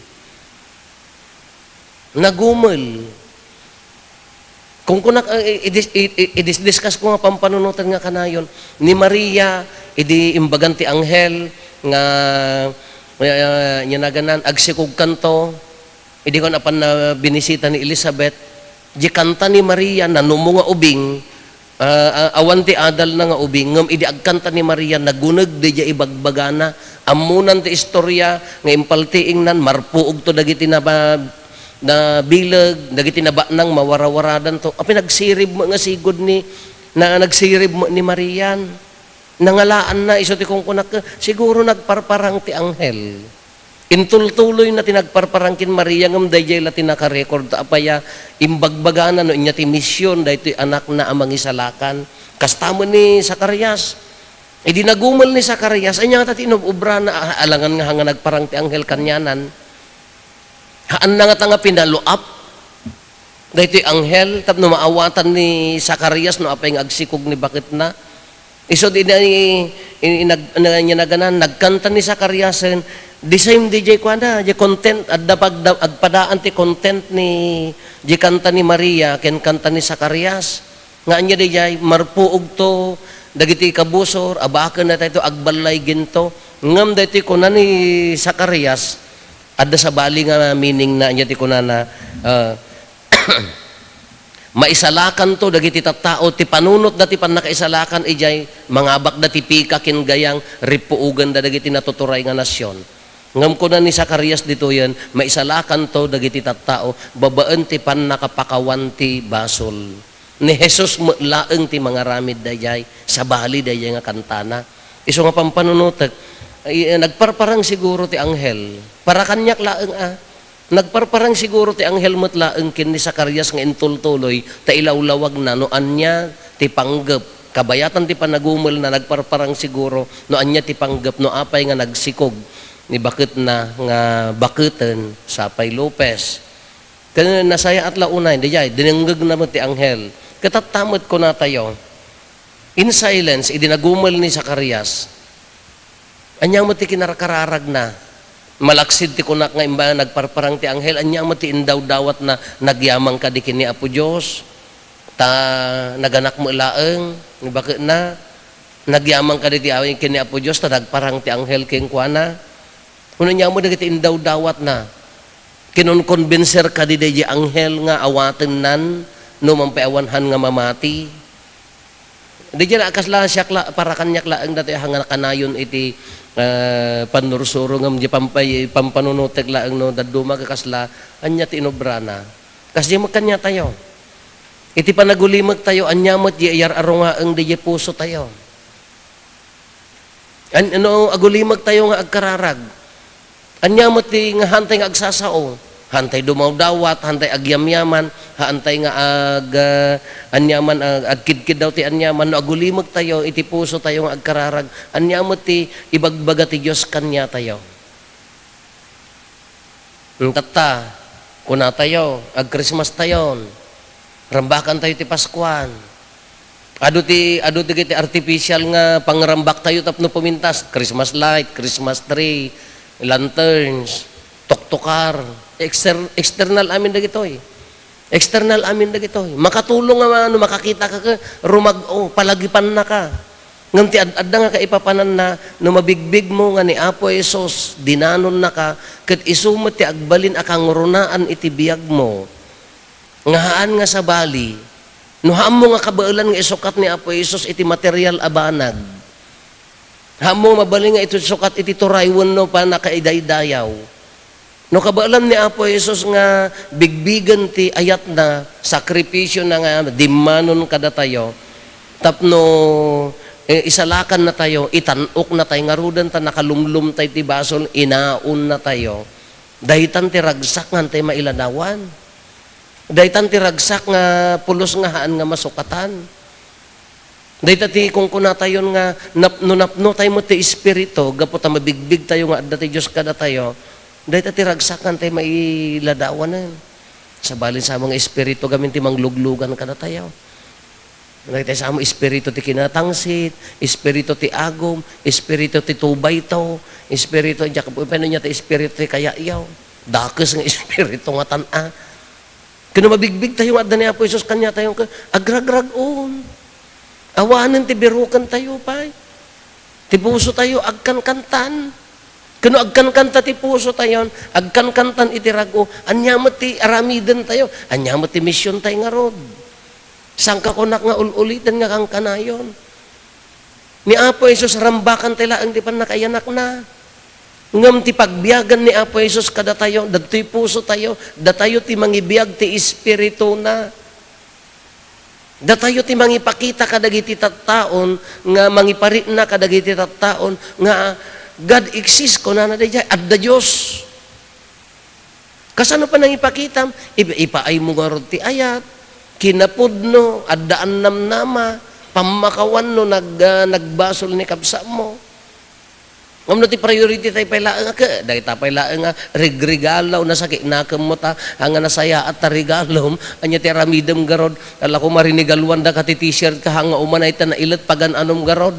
Nagumel. Kung kunak, eh, i-, idis-, i-, i-, idisdiskas ko nga pampanunotan nga kanayon, ni Maria, idi imbagan ti anghel nga, eh, eh, nia naganan, agsikogkanto, idi kon apan na binisita ni Elizabeth, di kanta ni Maria, nanumo nga ubing, ah, ah, awan ti adalna nga ubing, ngem idi agkanta ni Maria, naguneg daydiay ibagbagana. Ammonan ti istorya nga impaltiingnan, marpuogto dagiti naba-, nabileg, dagiti nabanang mawarawaradanto. Apay, nagsirib met nga sigud ni, na, nagsirib met ni Marian. Nangalaanna, isu ti kunkunak, siguro nagparparang ti anghel. Intultuloyna ti nagparparang ken Maria, ngem daydiay la ti nakarecord. Ta apay a imbagbagana no ania ti mision daytoy anakna a mangisalakan. Kasta met ni Zacarias. Idi nagumel ni Zacarias, ania ngata ti inob-obrana? A-, alangan nga, nga nagparang ti anghel kanianan. Haanna ngata nga pinaluap daytoy anghel tapno maawatan ni Zacarias no apay nga agsikog ni baketna. Isu di na i-, i-, inag-, na-, nia naganan, nagkanta ni Zacariasen, the same di jay kuana, jay content, adda pagda-, agpadaan ti content ni, jay kanta ni Maria ken kanta ni Zacarias. Nga ania dayjay, marpuogto dagiti kabusor, abaken natayto, agballay ginto. Ngem daytoy kuna ni Zacarias, adda sabali nga meaning na, ania ti kunana, ah, maisalakanto dagiti tattao, ti panunotda ti pannakaisalakan, idiay mangabakda ti pika ken gayang, ripuoganda dagiti natuturay nga nasion. Ngem kuna ni Zacarias ditoyen, maisalakanto dagiti tattao babaen ti pannakapakawan ti basol. Ni Jesus met laeng ti mangaramid daydiay, sabali daydiay nga kantana. Isu nga pampanunotek, ay, nagparparang siguro ti anghel. Para kaniak laeng a. Nagparparang siguro ti anghel met laeng ken ni Zacarias nga intultuloy ta ilawlawagna no ania ti panggep. Kabayatan ti panagumelna, nagparparang siguro no ania ti panggep, no apay nga nagsikog ni baketna nga baketen, sapay Lopez. Ken nasayaat la unay, diay, dinengngegna met ti anghel. Ket tatta met kunatayo, in silence, idi nagumel ni Zacarias, ania met ti kinarkararagna? Malaksid ti kunak nga imba nagparparang ti anghel, ania met ti indawdawatna? Nagyaman kadi ken ni Apo Dios, ta naganak met laeng ni baketna. Nagyaman kadi ti awi ken ni Apo Dios, ta nagparang ti anghel kenkuana. Wenno ania met dagiti indawdawatna? Kinonkonbinser kadi daydi anghel nga awatennan no mangpay awan han nga mamati? Diay a kasla siak la, para kaniak laeng datoy a nga kanayon iti, eh, pannursuro ngem diay pampay-, pampanunotek laeng no dadduma nga kasla, ania ti inobrana? Kasdiay met kaniatayo. Iti panagulimektayo, ania met diay iyar-arungaeng diay pusotayo? An-, no agulimektayo nga agkararag, ania met ti nga haantay nga agsasao? Haantay dumawdawat, haantay agyamyaman, haantay nga ag-, ah, aniaman, ag-, agkidkiddaw ti aniaman. No agulimektayo iti pusotayo nga agkararag, ania met ti ibagbaga ti Dios kaniatayo? Tatta, kunatayo, ag-Christmas tayon. Rambakantayo ti Paskuan. Adu ti, adu ti, ti artificial nga pangrambaktayo tapno pumintas. Christmas light, Christmas tree, lanterns, tuktukar. Exter-, external amin dagitoy. External amin dagitoy. Makatulong nga, no, makakita ka, ka, rumag-o, palagipannaka. Ngem ti ad-, adda nga kaipapananna, no mabigbigmo nga ni Apo Jesus, dinanonnaka, ket isu met ti agbalin a kangrunaan iti biagmo. Nga haan nga sabali, no haanmo nga kabaelan nga isukat ni Apo Jesus iti material a banag, haanmo mabalin nga isukat iti turay wenno pannakaidaydayaw. No kabaelam ni Apo Jesus nga bigbigen ti ayatna, sakripisiona nga dimmanon kadatayo, tapno, eh, isalakannatayo, itan-oknatay ngaruden ta nakalumlumtay ti basol, inaonnatayo. Daytan ti ragsak nga haantay mailadawan. Daytan ti ragsak nga pulos nga haan nga masukatan. Dayta ti kunkunatayon nga nap-, no napnotay met ti Espiritu, gapu ta mabigbigtayo nga adda ti Dios kadatayo, dayta ti ragsak nga haantay mailadawanen. Sabali sa nga Espiritu gamin ti mangluglugan kadatayo. Dayta sa nga Espiritu ti kinatangsit, Espiritu ti agum, Espiritu ti tubayto, Espiritu, diak, pwede niya ti Espiritu ti kayatyaw. Dakes nga Espiritu nga tan-a. Ken no mabigbigtayo nga adda ni Apo Jesus kaniatayo, ket agragrag-on. Awanen ti birukentayo pay. Ti pusotayo agkankantan. Ken no agkankanta ti pusotayon, agkankantan iti rag-o, ania met ti aramidentayo? Ania met ti misiontayo ngarud? Saan ka kunak nga ul-uliten nga kankanayon? Ni Apo Jesus, rambakantayo laeng ti pannakaiyanakna. Ngem ti pagbiagan ni Apo Jesus kadatayo, dagitoy pusotayo, datayo ti mangibiag ti Espirituna. Datayo ti mangipakita kadagiti tattaon nga mangiparikna kadagiti tattaon nga God exists, kunana daydiay, adda Dios. Kasano panangipakitam? Ip-, ipaaymo ngarud ti ayat, kinapudno, adda annamnama, pammakawan no nag-, ah, nagbasol ni kabsatmo. Ngem no ti priority tayo pay laeng a ke-, dayta pay laeng a regregalo, nasakit nakemmo ta, anga nasayaat ta regalom, ania ti aramidem garud, ala ko marinigaluan da ka ti t-shirt ka, anga umanay ta nailet pagan-anom garud.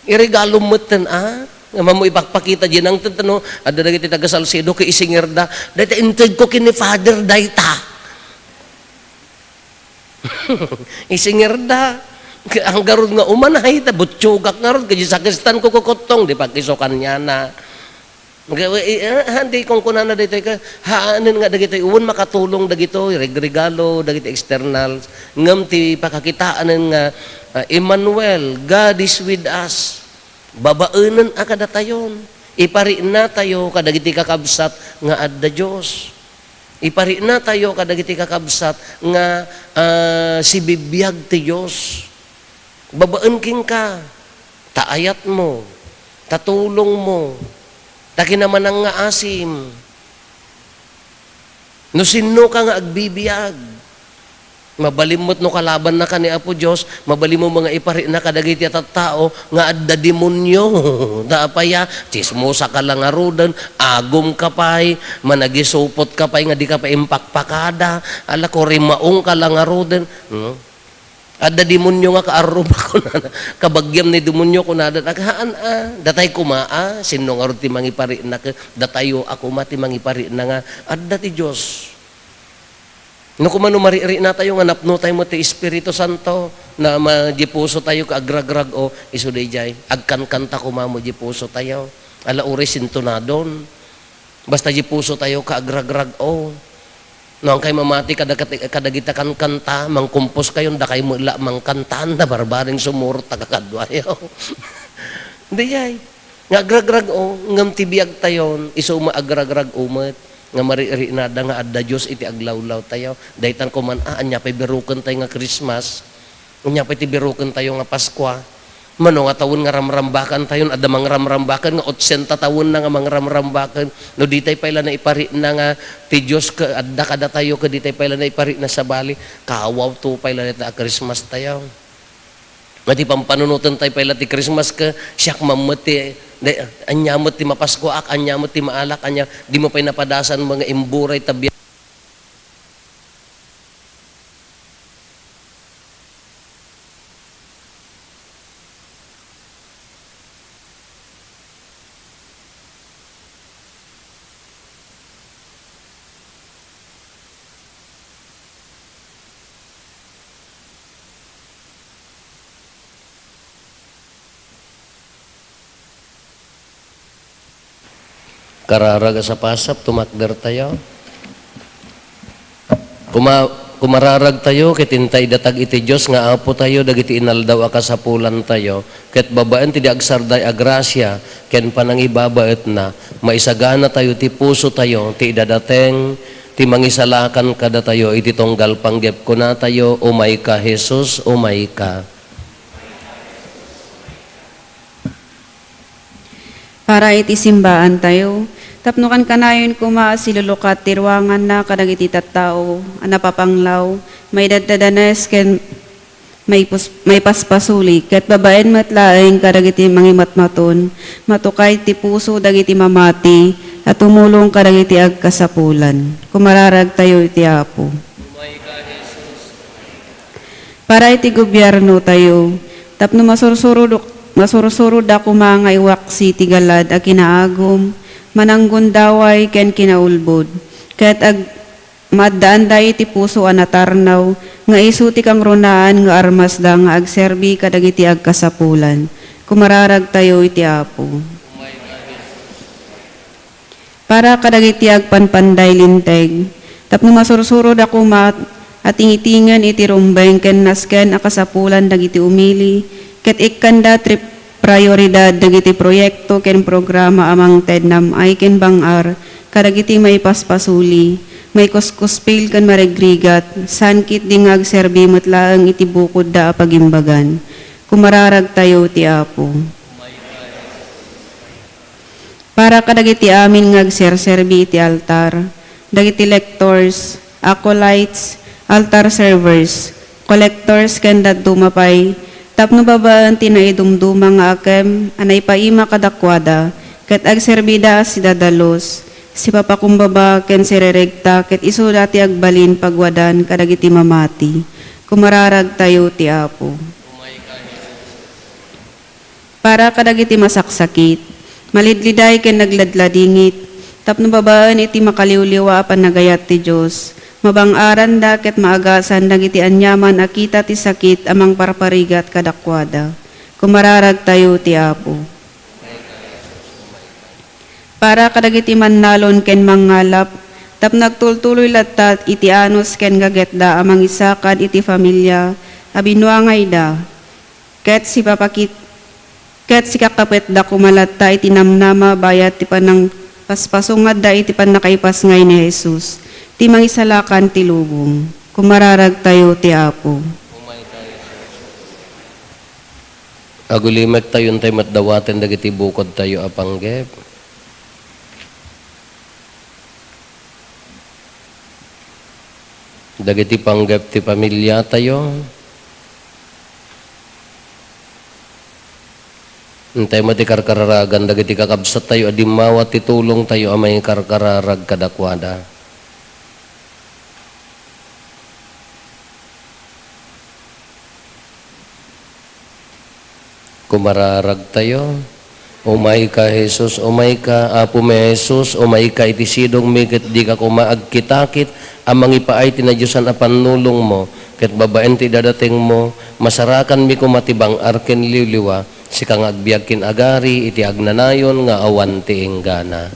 Iregalom metten a, nga mamo ipakpakita di nangted no, adda dagiti taga Salcedo ket isingerda, dayta inted ko ken ni Father dayta. Isingerda. Ang garud nga umanay, ta butsugak ngarud, kadi sakristan ko kukuttong, di pakisukan niya na. Nga, eh, eh, ah, di kung kunana daytoy ka, haanen nga dagitoy, uwan makatulong dagitoy, regregalo, dagiti externals, ngem ti pakakitaanen nga, ah, Emmanuel, God is with us. Babaenen a kadatayon. Ipariknatayo kadagiti kakabsat nga adda Dios. Ipariknatayo kadagiti kakabsat nga, ah, sibibiag ti Dios. Babaen kenka, ta ayatmo, ta tulongmo, ta kinamanangngasim. No sinnoka nga agbibiag, mabalin met no kalabannaka ni Apo Dios, mabalinmo nga iparina kadagiti a tattao nga adda demonio. Da apay a, tsismosa ka la ngaruden, agum ka pay, managisupot ka pay nga di ka pay impakpakada, ala, kurimaong ka la ngaruden. Hmm? Adda demonio nga kaarruma, kunana. Kabagiam ni demonio, kunada. Naghaan a. Datay kuma a. Sinno ngarud ti mangiparina ket datayo a kuma ti mangiparina nga adda ti Dios. No kuma no maririnatayo nga napnotayo met ti Espiritu Santo, na ma-, di pusotayo ka agragrag-o, isu daydiay, agkankanta kuma met di pusotayo. Ala, uray sintonadon. Basta di pusotayo ka agragrag-o. No, angkay mamati kada-, kadagita kankanta, mangkumpos kayon, dakay met la mangkantan, da barbareng sumurot ta kakaduayo. Daydiay. Nga agragrag-o, ngem ti biagtayon, isu met agragrag-o met, nga maririnada nga adda Dios iti aglawlawtayo. Daytan kuman, ah, ania pay birukentayo nga Christmas? Ania pay ti birukentayo nga Paskua? Mano nga tawen nga ramrambakantayon, adda mangramrambakan nga otsenta tawenna nga mangramrambakan. No ditay pay la naiparina nga ti Dios ke-, adda kadatayo, ket ditay pay la naiparina sabali, kawawto pay la dayta a Christmastayo. Nga ti pampanunotentayo pay la ti Christmas ket siak man met ti, de, ania met ti mapaskuaak, ania met ti maalak, ania, dimo pay napadasan nga imburay ta biag. Kararag a sapasap, tumakdertayo. Kuma-, kumararagtayo ket inta idatag iti Dios nga Apotayo dagiti inaldaw a kasapulantayo, ket babaen ti di agsarday a grasia ken panangibabaetna, maisaganatayo ti pusotayo ti idadateng ti mangisalakan kadatayo iti tunggal panggep. Kunatayo, "Umayka, Jesus, umayka." Para iti simbaantayo, tapno kankanayon koma a silulukat ti ruanganna kadagiti tattao a napapanglaw, maidaddadanes ken maipus-, maipaspasuli, ket babaen met laeng kadagiti mangimatmaton, matukay ti puso dagiti mamati a tumulong kadagiti agkasapulan. Kumararagtayo iti Apo. Para iti gobiernotayo, tapno masursurod-, masursuroda koma nga iwaksi ti galad a kinaagum, mananggundaway ken kinaulbod, ket ag-, maaddaanda iti puso a natarnaw nga isu ti kangrunaan nga armasda nga agserbi kadagiti agkasapulan. Kumararagtayo iti Apo. Para kadagiti agpanpanday linteg, tapno masursuroda koma a tingitingen iti rumbeng ken nasken a kasapulan dagiti umili, ket ikkanda ti prioridad dagiti proyekto ken programa a mangted nam-ay ken bang-ar kadagiti maipaspasuli, maikuskuspil ken marigrigat, saan ketdi nga agserbi met laeng iti bukodda a pagimbagan. Kumararagtayo ti Apo. Para kadagiti amin nga agserserbi iti altar, dagiti lectors, acolytes, altar servers, collectors, ken dadduma pay, tapno babaen ti naidumduma nga akem a naipaima kadakuada, ket agserbida a sidadalus, sipapakumbaba, ken sireregta, ket isuda ti agbalin pagwadan kadagiti mamati. Kumararagtayo ti Apo. Para kadagiti masaksakit, malidliday ken nagladladingit, tapno babaen iti makaliwliwa a panagayat ti Dios, mabang-aranda ket maagasan dagiti aniaman a kita ti sakit a mangparparigat kadakuada. Kumararagtayo ti Apo. Para kadagiti mannalon ken mangngalap, tapno agtultuloy latta iti anus ken gagetda a mangisakad iti familia a binuangayda, ket sipapakit-, ket sikakapetda koma latta iti namnama bayat ti panangpaspasungada iti pannakaipasngay ni Jesus, ti Mangisalakan ti lubong. Kumararagtayo ti Apo. Agulimektayo intay met dawaten dagiti bukodtayo a panggep. Dagiti panggep ti pamiliatayo. Intay met ti karkararagan dagiti kakabsattayo a dimmawa ti tulongtayo a mangikarkararag kadakuada. Kumararagtayo. Umayka, Jesus, umayka. Apomi a Jesus, umayka iti sidongmi ket dika koma agkitakit a mangipaay ti nadiosan a pannulongmo, ket babaen ti idadatingmo, masarakanmi koma ti bang-ar ken liwliwa, sika nga agbiag ken agari iti agnanayon nga awan ti inggana.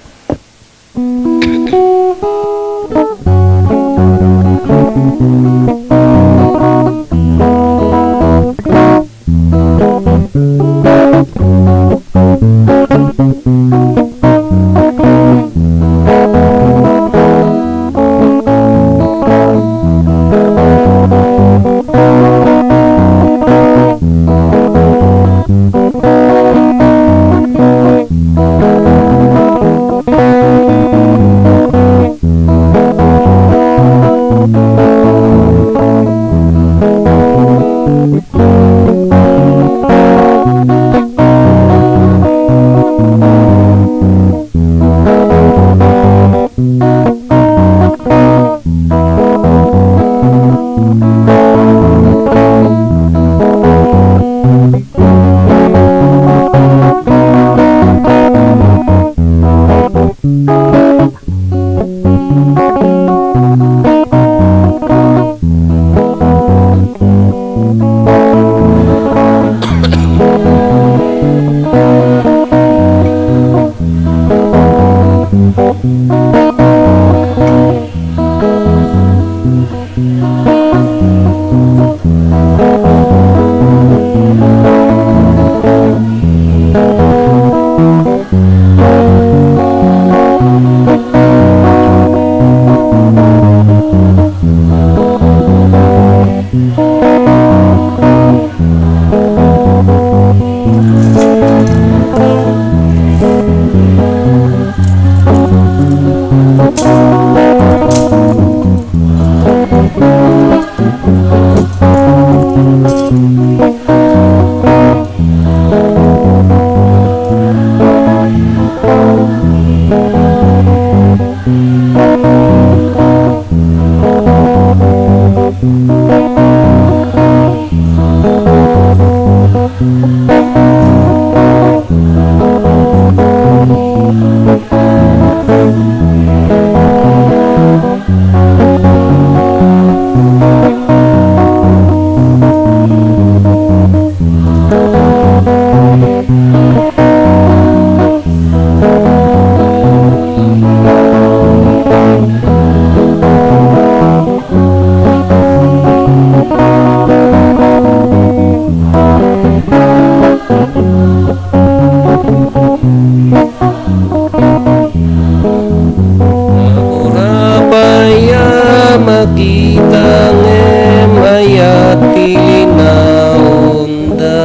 Apay a makita ngem ayat ti linaonda.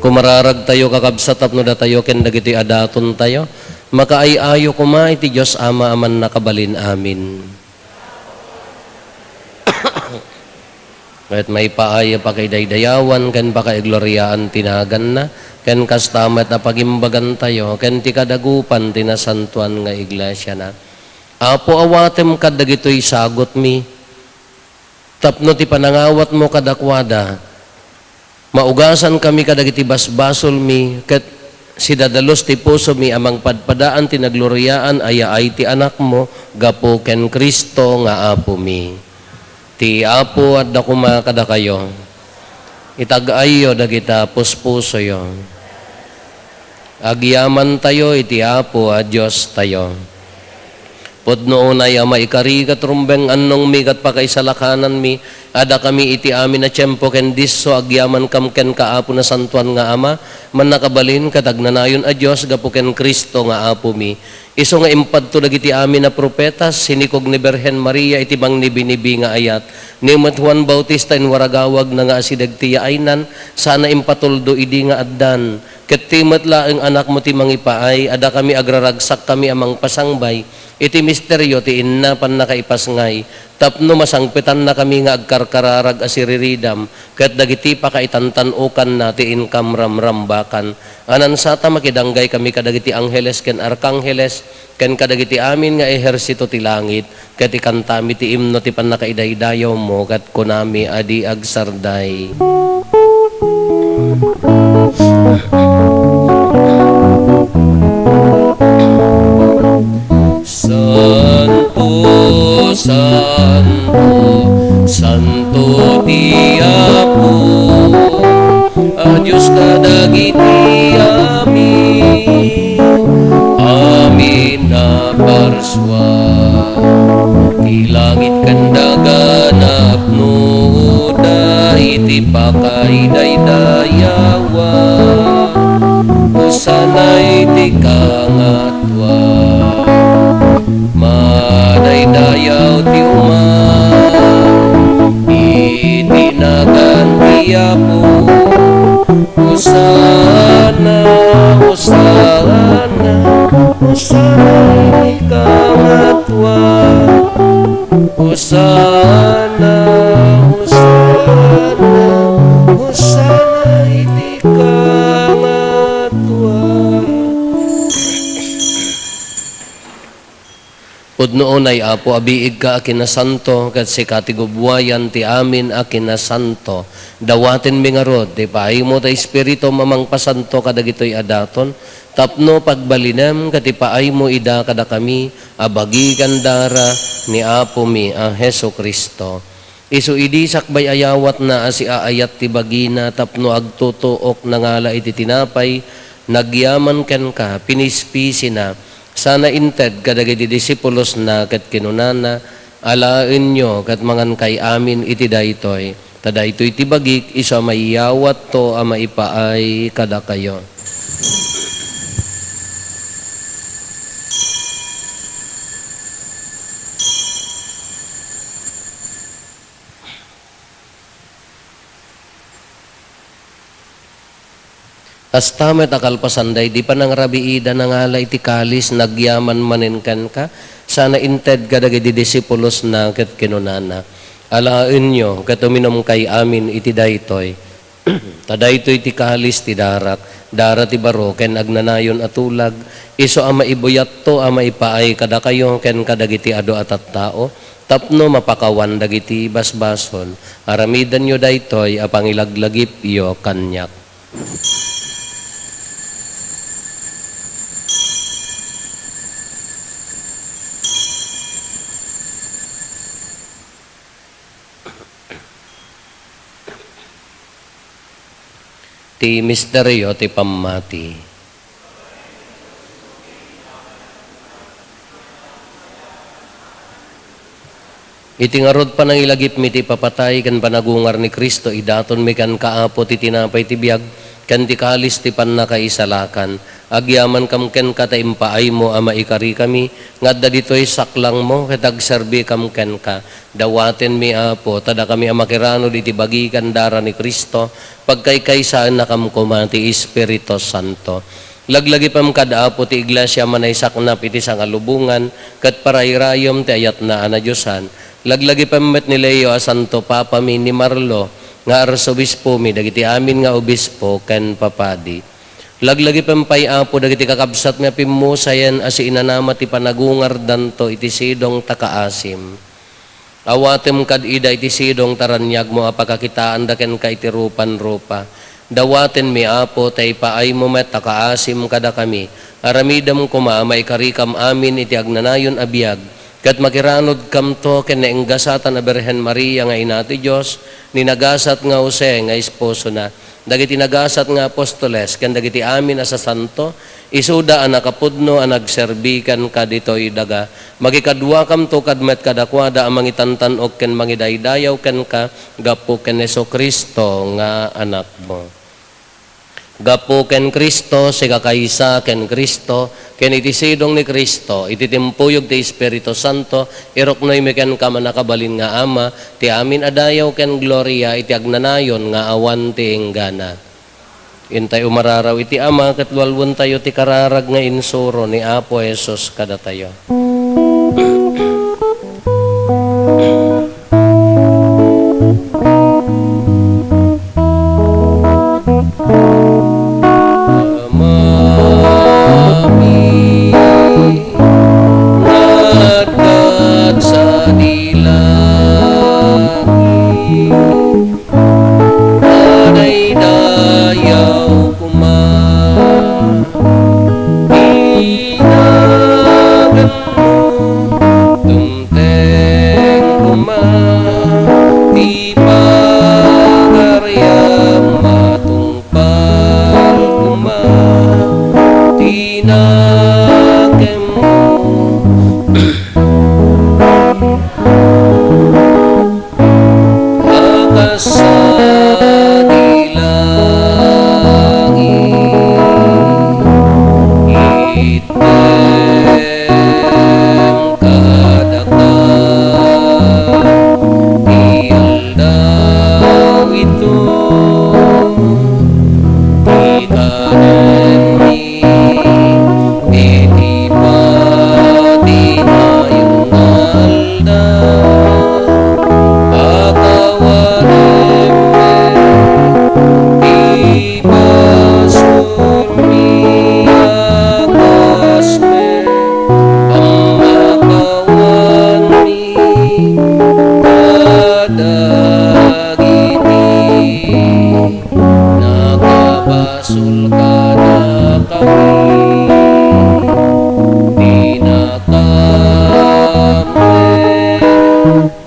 Kumararagtayo, kakabsat, tapno datayo ken dagitoy a datontayo, makaay-ayo koma iti Dios Ama a Mannakabalin. Amin. Ket maipaay a pakaidaydayawan ken pakaigloriaan ti naganna, ken kasta met a pagimbagantayo ken ti kadagupan ti nasantoan nga iglesiana. Apo, awatem kad dagitoy sagutmi, tapno ti panangawatmo kadakuada, maugasankami kadagiti basbasolmi, ket sidadalus ti pusomi a mangpadpadaan ti nagloriaan a yaay ti Anakmo gapu ken Cristo nga Apomi. Ti Apo adda koma kadakayo. Itag-ayyo dagita puspusoyo. Agyamantayo iti Apo a Diostayo. Pudno unay a maikari ket rumbeng annongmi ket pakaisalakananmi, adda kami iti amin a tiempo ken disso agyamankam kenka, Apo Nasantoan nga Ama, Mannakabalin ket Agnanayon a Dios, gapu ken Cristo nga Apomi. Isu nga impadto dagiti amin a profeta, sinikog ni Birhen Maria iti mangnibinibi nga ayat. Ni met Juan Bautista inwaragawagna nga asideg ti yaaynan, sana impatuldo idi nga addan. Ket ti met laeng Anakmo ti mangipaay, adda kami agraragsak kami a mangpasangbay. Iti misterio ti inna pannakaipasngay, tapno masangpetannakami nga agkarkararag a siriridam, ket dagiti pakaitantan-okanna ti inkamramrambakan. Anansata makidanggay kami kadagiti angheles ken arkangheles, ken kadagiti amin nga ehersito ti langit, ket ikantami ti imno ti pannakaidaydayawmo, ket kunami a di agsarday. Santo, santo, santo ti Apo, a Dios kadagiti amin, amin a parsua. Ti langit ken daga napnoda iti pakaidaydayawan. Hosanna iti kangatua. Madaydayaw ti uma iti nagan ti Apo. Hosanna, Hosanna, Hosanna iti kangatua. Hosanna, Hosanna, Hosanna iti kangatua. Pudno unay, Apo, a biigka a kinasanto, ket sika ti gubbuayan ti amin a kinasanto. Dawatenmi ngarud ti paaymo ti Espiritum a mangpasanto kadagitoy a daton, tapno pagbalinem ket ipaaymo ida kadakami a bagi ken dara ni Apomi a Jesu-Cristo. Isu idi sakbay a yawatna a siaayat ti bagina tapno agtutuok, nangala iti tinapay, nagyaman kenka, pinispisina, sana inted kadagiti disipulosna ket kinunana, "Alaenyo ket mangankay amin iti daytoy, ta daytoy ti bagik, isu a maiyawatto a maipaay kadakayo." Kasta met a kalpasan daydi panangrabiida, nangala iti kalis, nagyaman manen kenka, sana inted kadagiti disipulosna ket kinunana, "Alaenyo ket uminumkay amin iti daytoy, ta daytoy ti kalis ti darak, dara ti baro ken agnanayon a tulag, isu a maibuyatto a maipaay kadakayo ken kadagiti adu a tattao, tapno mapakawan dagiti basbasol. Aramidenyo daytoy a pangilaglagipyo kaniak." Ti misterio ti pammati. Iti ngarud, panangilagipmi ti ipapatay ken panagungar ni Cristo, idatonmi kenka, Apo, ti tinapay ti biag ken ti kalis ti pannakaisalakan. Agyamankam kenka ta impaaymo a maikarikami nga adda ditoy saklangmo ket agserbikam kenka. Dawatenmi, Apo, ta dakami a makiranud iti bagi ken dara ni Cristo, pagkaykaysaennakam koma ti Espiritu Santo. Laglagipem kad Apo ti Iglesia a manaysaknap iti sangalubongan ket parayrayem ti ayatna a nadiosan. Laglagipem met ni Leo a Santo Papami, ni Marlo nga Arsobispomi, dagiti amin nga obispo ken papadi. Laglagipem pay, Apo, dagiti kakabsatmi a pimmusayen a siinanama ti panagungardanto iti sidong ta kaasim. Awatem kad ida iti sidong ta raniagmo a pakakitaanda kenka iti rupan-rupa. Dawatenmi, Apo, ta ipaaymo met a kaasim kadakami. Aramidem koma a maikarikam amin iti agnanayon a biag, ket makiranudkamto ken naenggasatan a Birhen Maria nga Ina ti Dios, ni nagasat nga Jose nga esposona, dagiti nagasat nga apostoles, ken dagiti amin a sasanto, isuda a nakapudno a nagserbi kenka ditoy daga. Makikaduakamto kad met kadakuada a mangitantan-ok ken mangidaydayaw kenka gapu ken Jesu-Cristo nga Anakmo. Gapu ken Cristo, sikakaysa ken Cristo, ken iti sidong ni Cristo, iti timpuyog ti Espiritu Santo, iruknoymi kenka, mannakabalin nga Ama, ti amin a dayaw ken gloria iti agnanayon nga awan ti inggana. Intay umararaw iti Ama ket lualwentayo ti kararag nga insuro ni Apo Jesus kadatayo. Amin. Ngaddat sadi langit, madaydayaw koma ti naganmo, dumteng koma ti pagariam, matungpal koma ti nakemmo. A kas sadi langit, itdem kadaka ti aldaw ito, ti kanenmi iti pati nayon nga aldaw. Pakawanem ti basolmi a kas met pamakawanmi kadagiti nakabasol kadakami. Dinakam met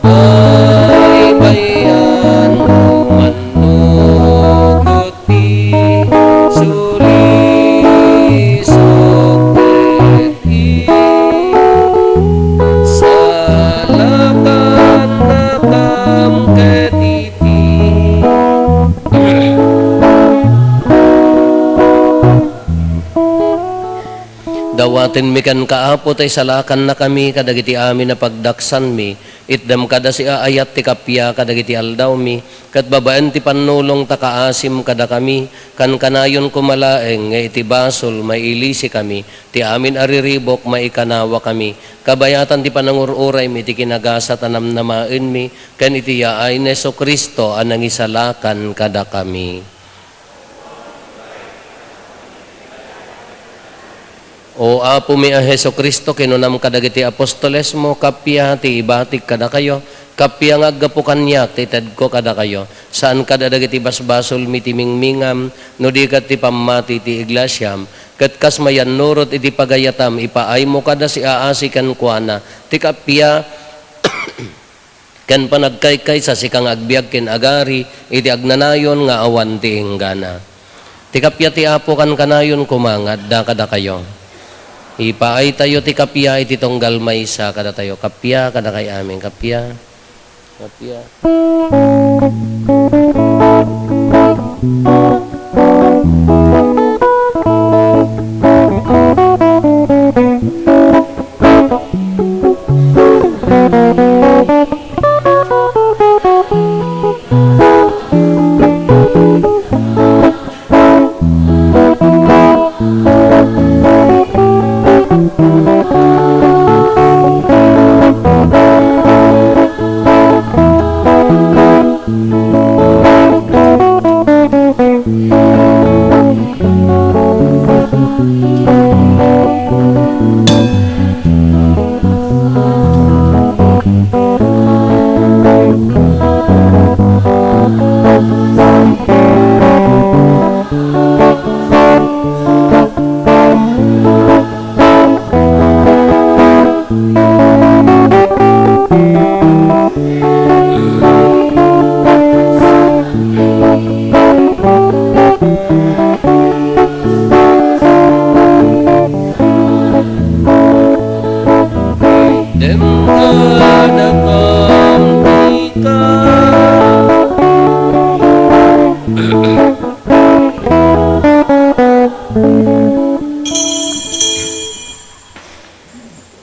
baybay-an no mannukot ti sulisok ket isalakannakam ket iti Dawatenmi kenka, Apo, ta isalakannakami kadagiti amin a pagdaksanmi. Itdem kada siaayat ti kappia kadagiti aldawmi, ket babaen ti pannulong ta kaasim kadakami, kankanayon koma laeng nga iti basol, mailisikami, ti amin a riribuk, maikanawakami, kabayatan ti panangur-uraymi iti kinagasat a namnamaenmi, ken iti yaay ni Jesu-Cristo a nangisalakan kadakami. O Apomi a Jesu-Cristo, kinunam kadagiti apostolesmo, kappia ti ibatik kadakayo, kappia nga aggapu kaniak ti itedko kadakayo. Saan kada dagiti basbasolmi ti mingmingam, no di ket ti pammati ti iglesiam. Ket kas mayannurot iti pagayatam, ipaaymo kada siaasi kenkuana ti kappia ken panagkaykaysa, sika nga agbiag ken agari iti agnanayon nga awan ti inggana. Ti kappia ti Apo kankanayon koma nga adda kadakayo. Ipaaytayo ti kappia iti tunggal maysa kadatayo. Kappia kadakay amin. Kappia. Kappia. Dem kadakam tika.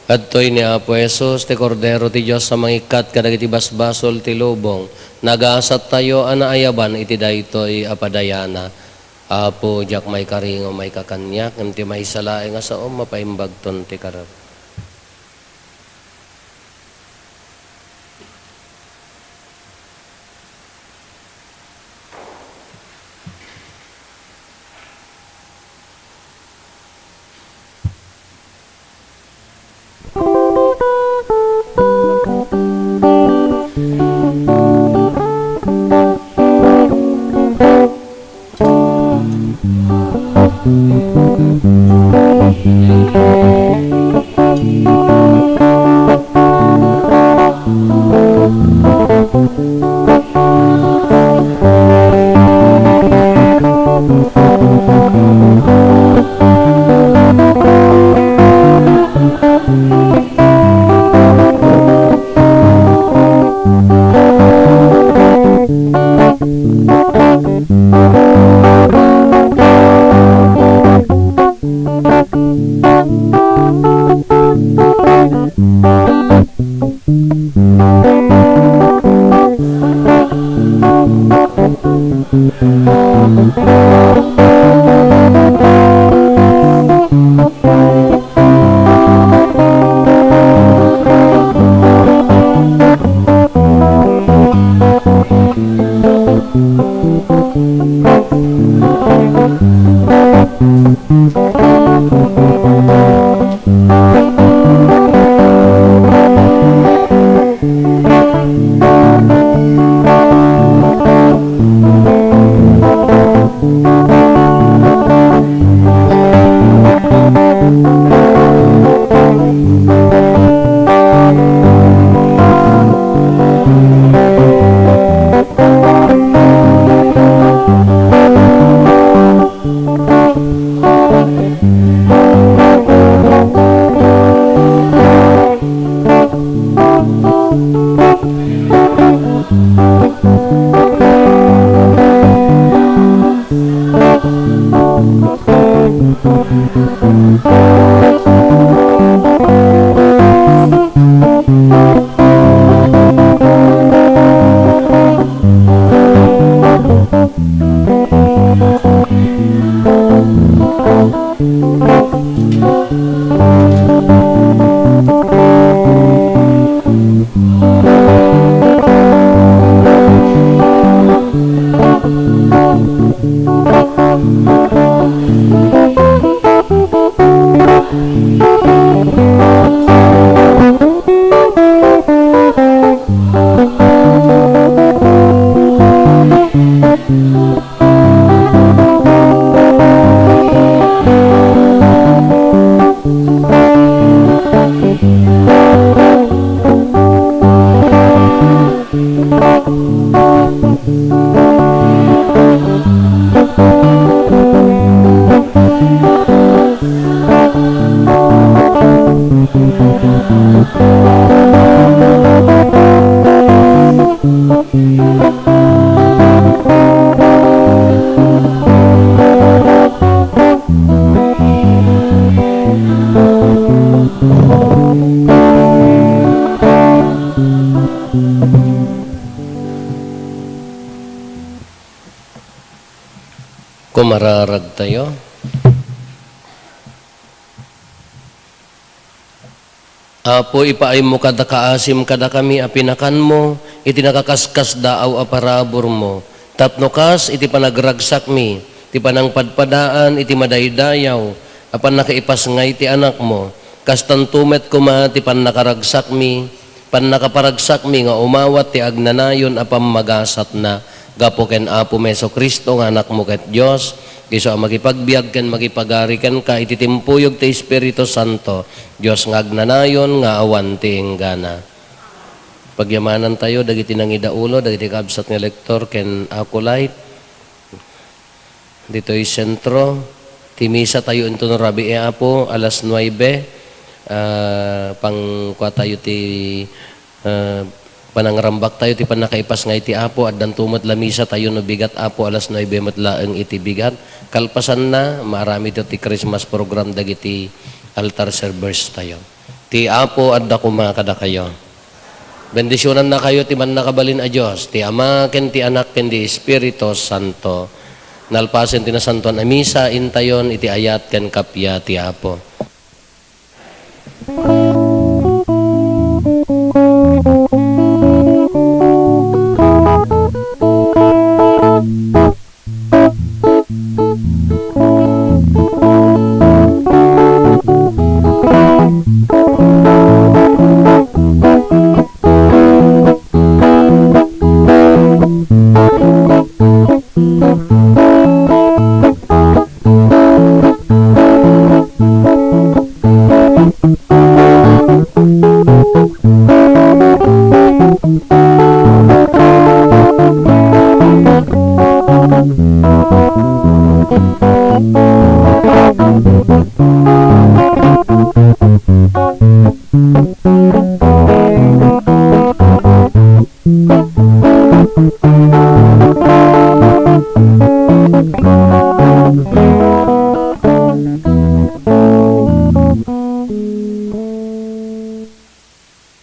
Adtoy ni Apo Jesus, ti Kordero ti Dios a mangikkat kadagiti basbasol ti lubong. Nagasattayo a naayaban iti daytoy a padayana. Apo, diak maikari nga maikakaniak, ngem ti maysa laeng a saom, mapaimbagton ti kararag. Kumararag tayo. Apo, ipaaymo kad a kaasim kadakami a pinakanmo iti nakaskasdaaw a paraburmo, tapno kas iti panagragsakmi, ti panangpadpadaan iti madaydayaw a pannakaipasngay ti Anakmo, kastanto met koma ti pannakaragsakmi, pannakaparagsakmi nga umawat ti agnanayon a pammagasatna. Gapu ken Apomi Jesu-Cristo nga Anakmo ket Dios, isu a makipagbiag ken makipagari kenka iti timpuyog ti Espiritu Santo, Dios nga agnanayon nga awan ti inggana. Pagyamanantayo dagiti nangidaulo, dagiti kabsat nga lektor ken acolyte. Ditoy sentro, ti misa tayo inton rabii, Apo, alas nuebe. Ah, pangkua tayo ti, ah, panangrambak tayo ti pannakaipasngay ti Apo. Addanto met la misa tayo no bigat, Apo, alas nuebe met laeng iti bigat. Kalpasanna, maaramid ti Christmas program dagiti altar servers tayo. Ti Apo adda koma kadakayo. Bendisionannakayo ti mannakabalin a Dios, ti Ama, ken ti Anak, ken ti Espiritu Santo. Nalpasen ti nasantoan a misa, intayon iti ayat ken kappia ti Apo.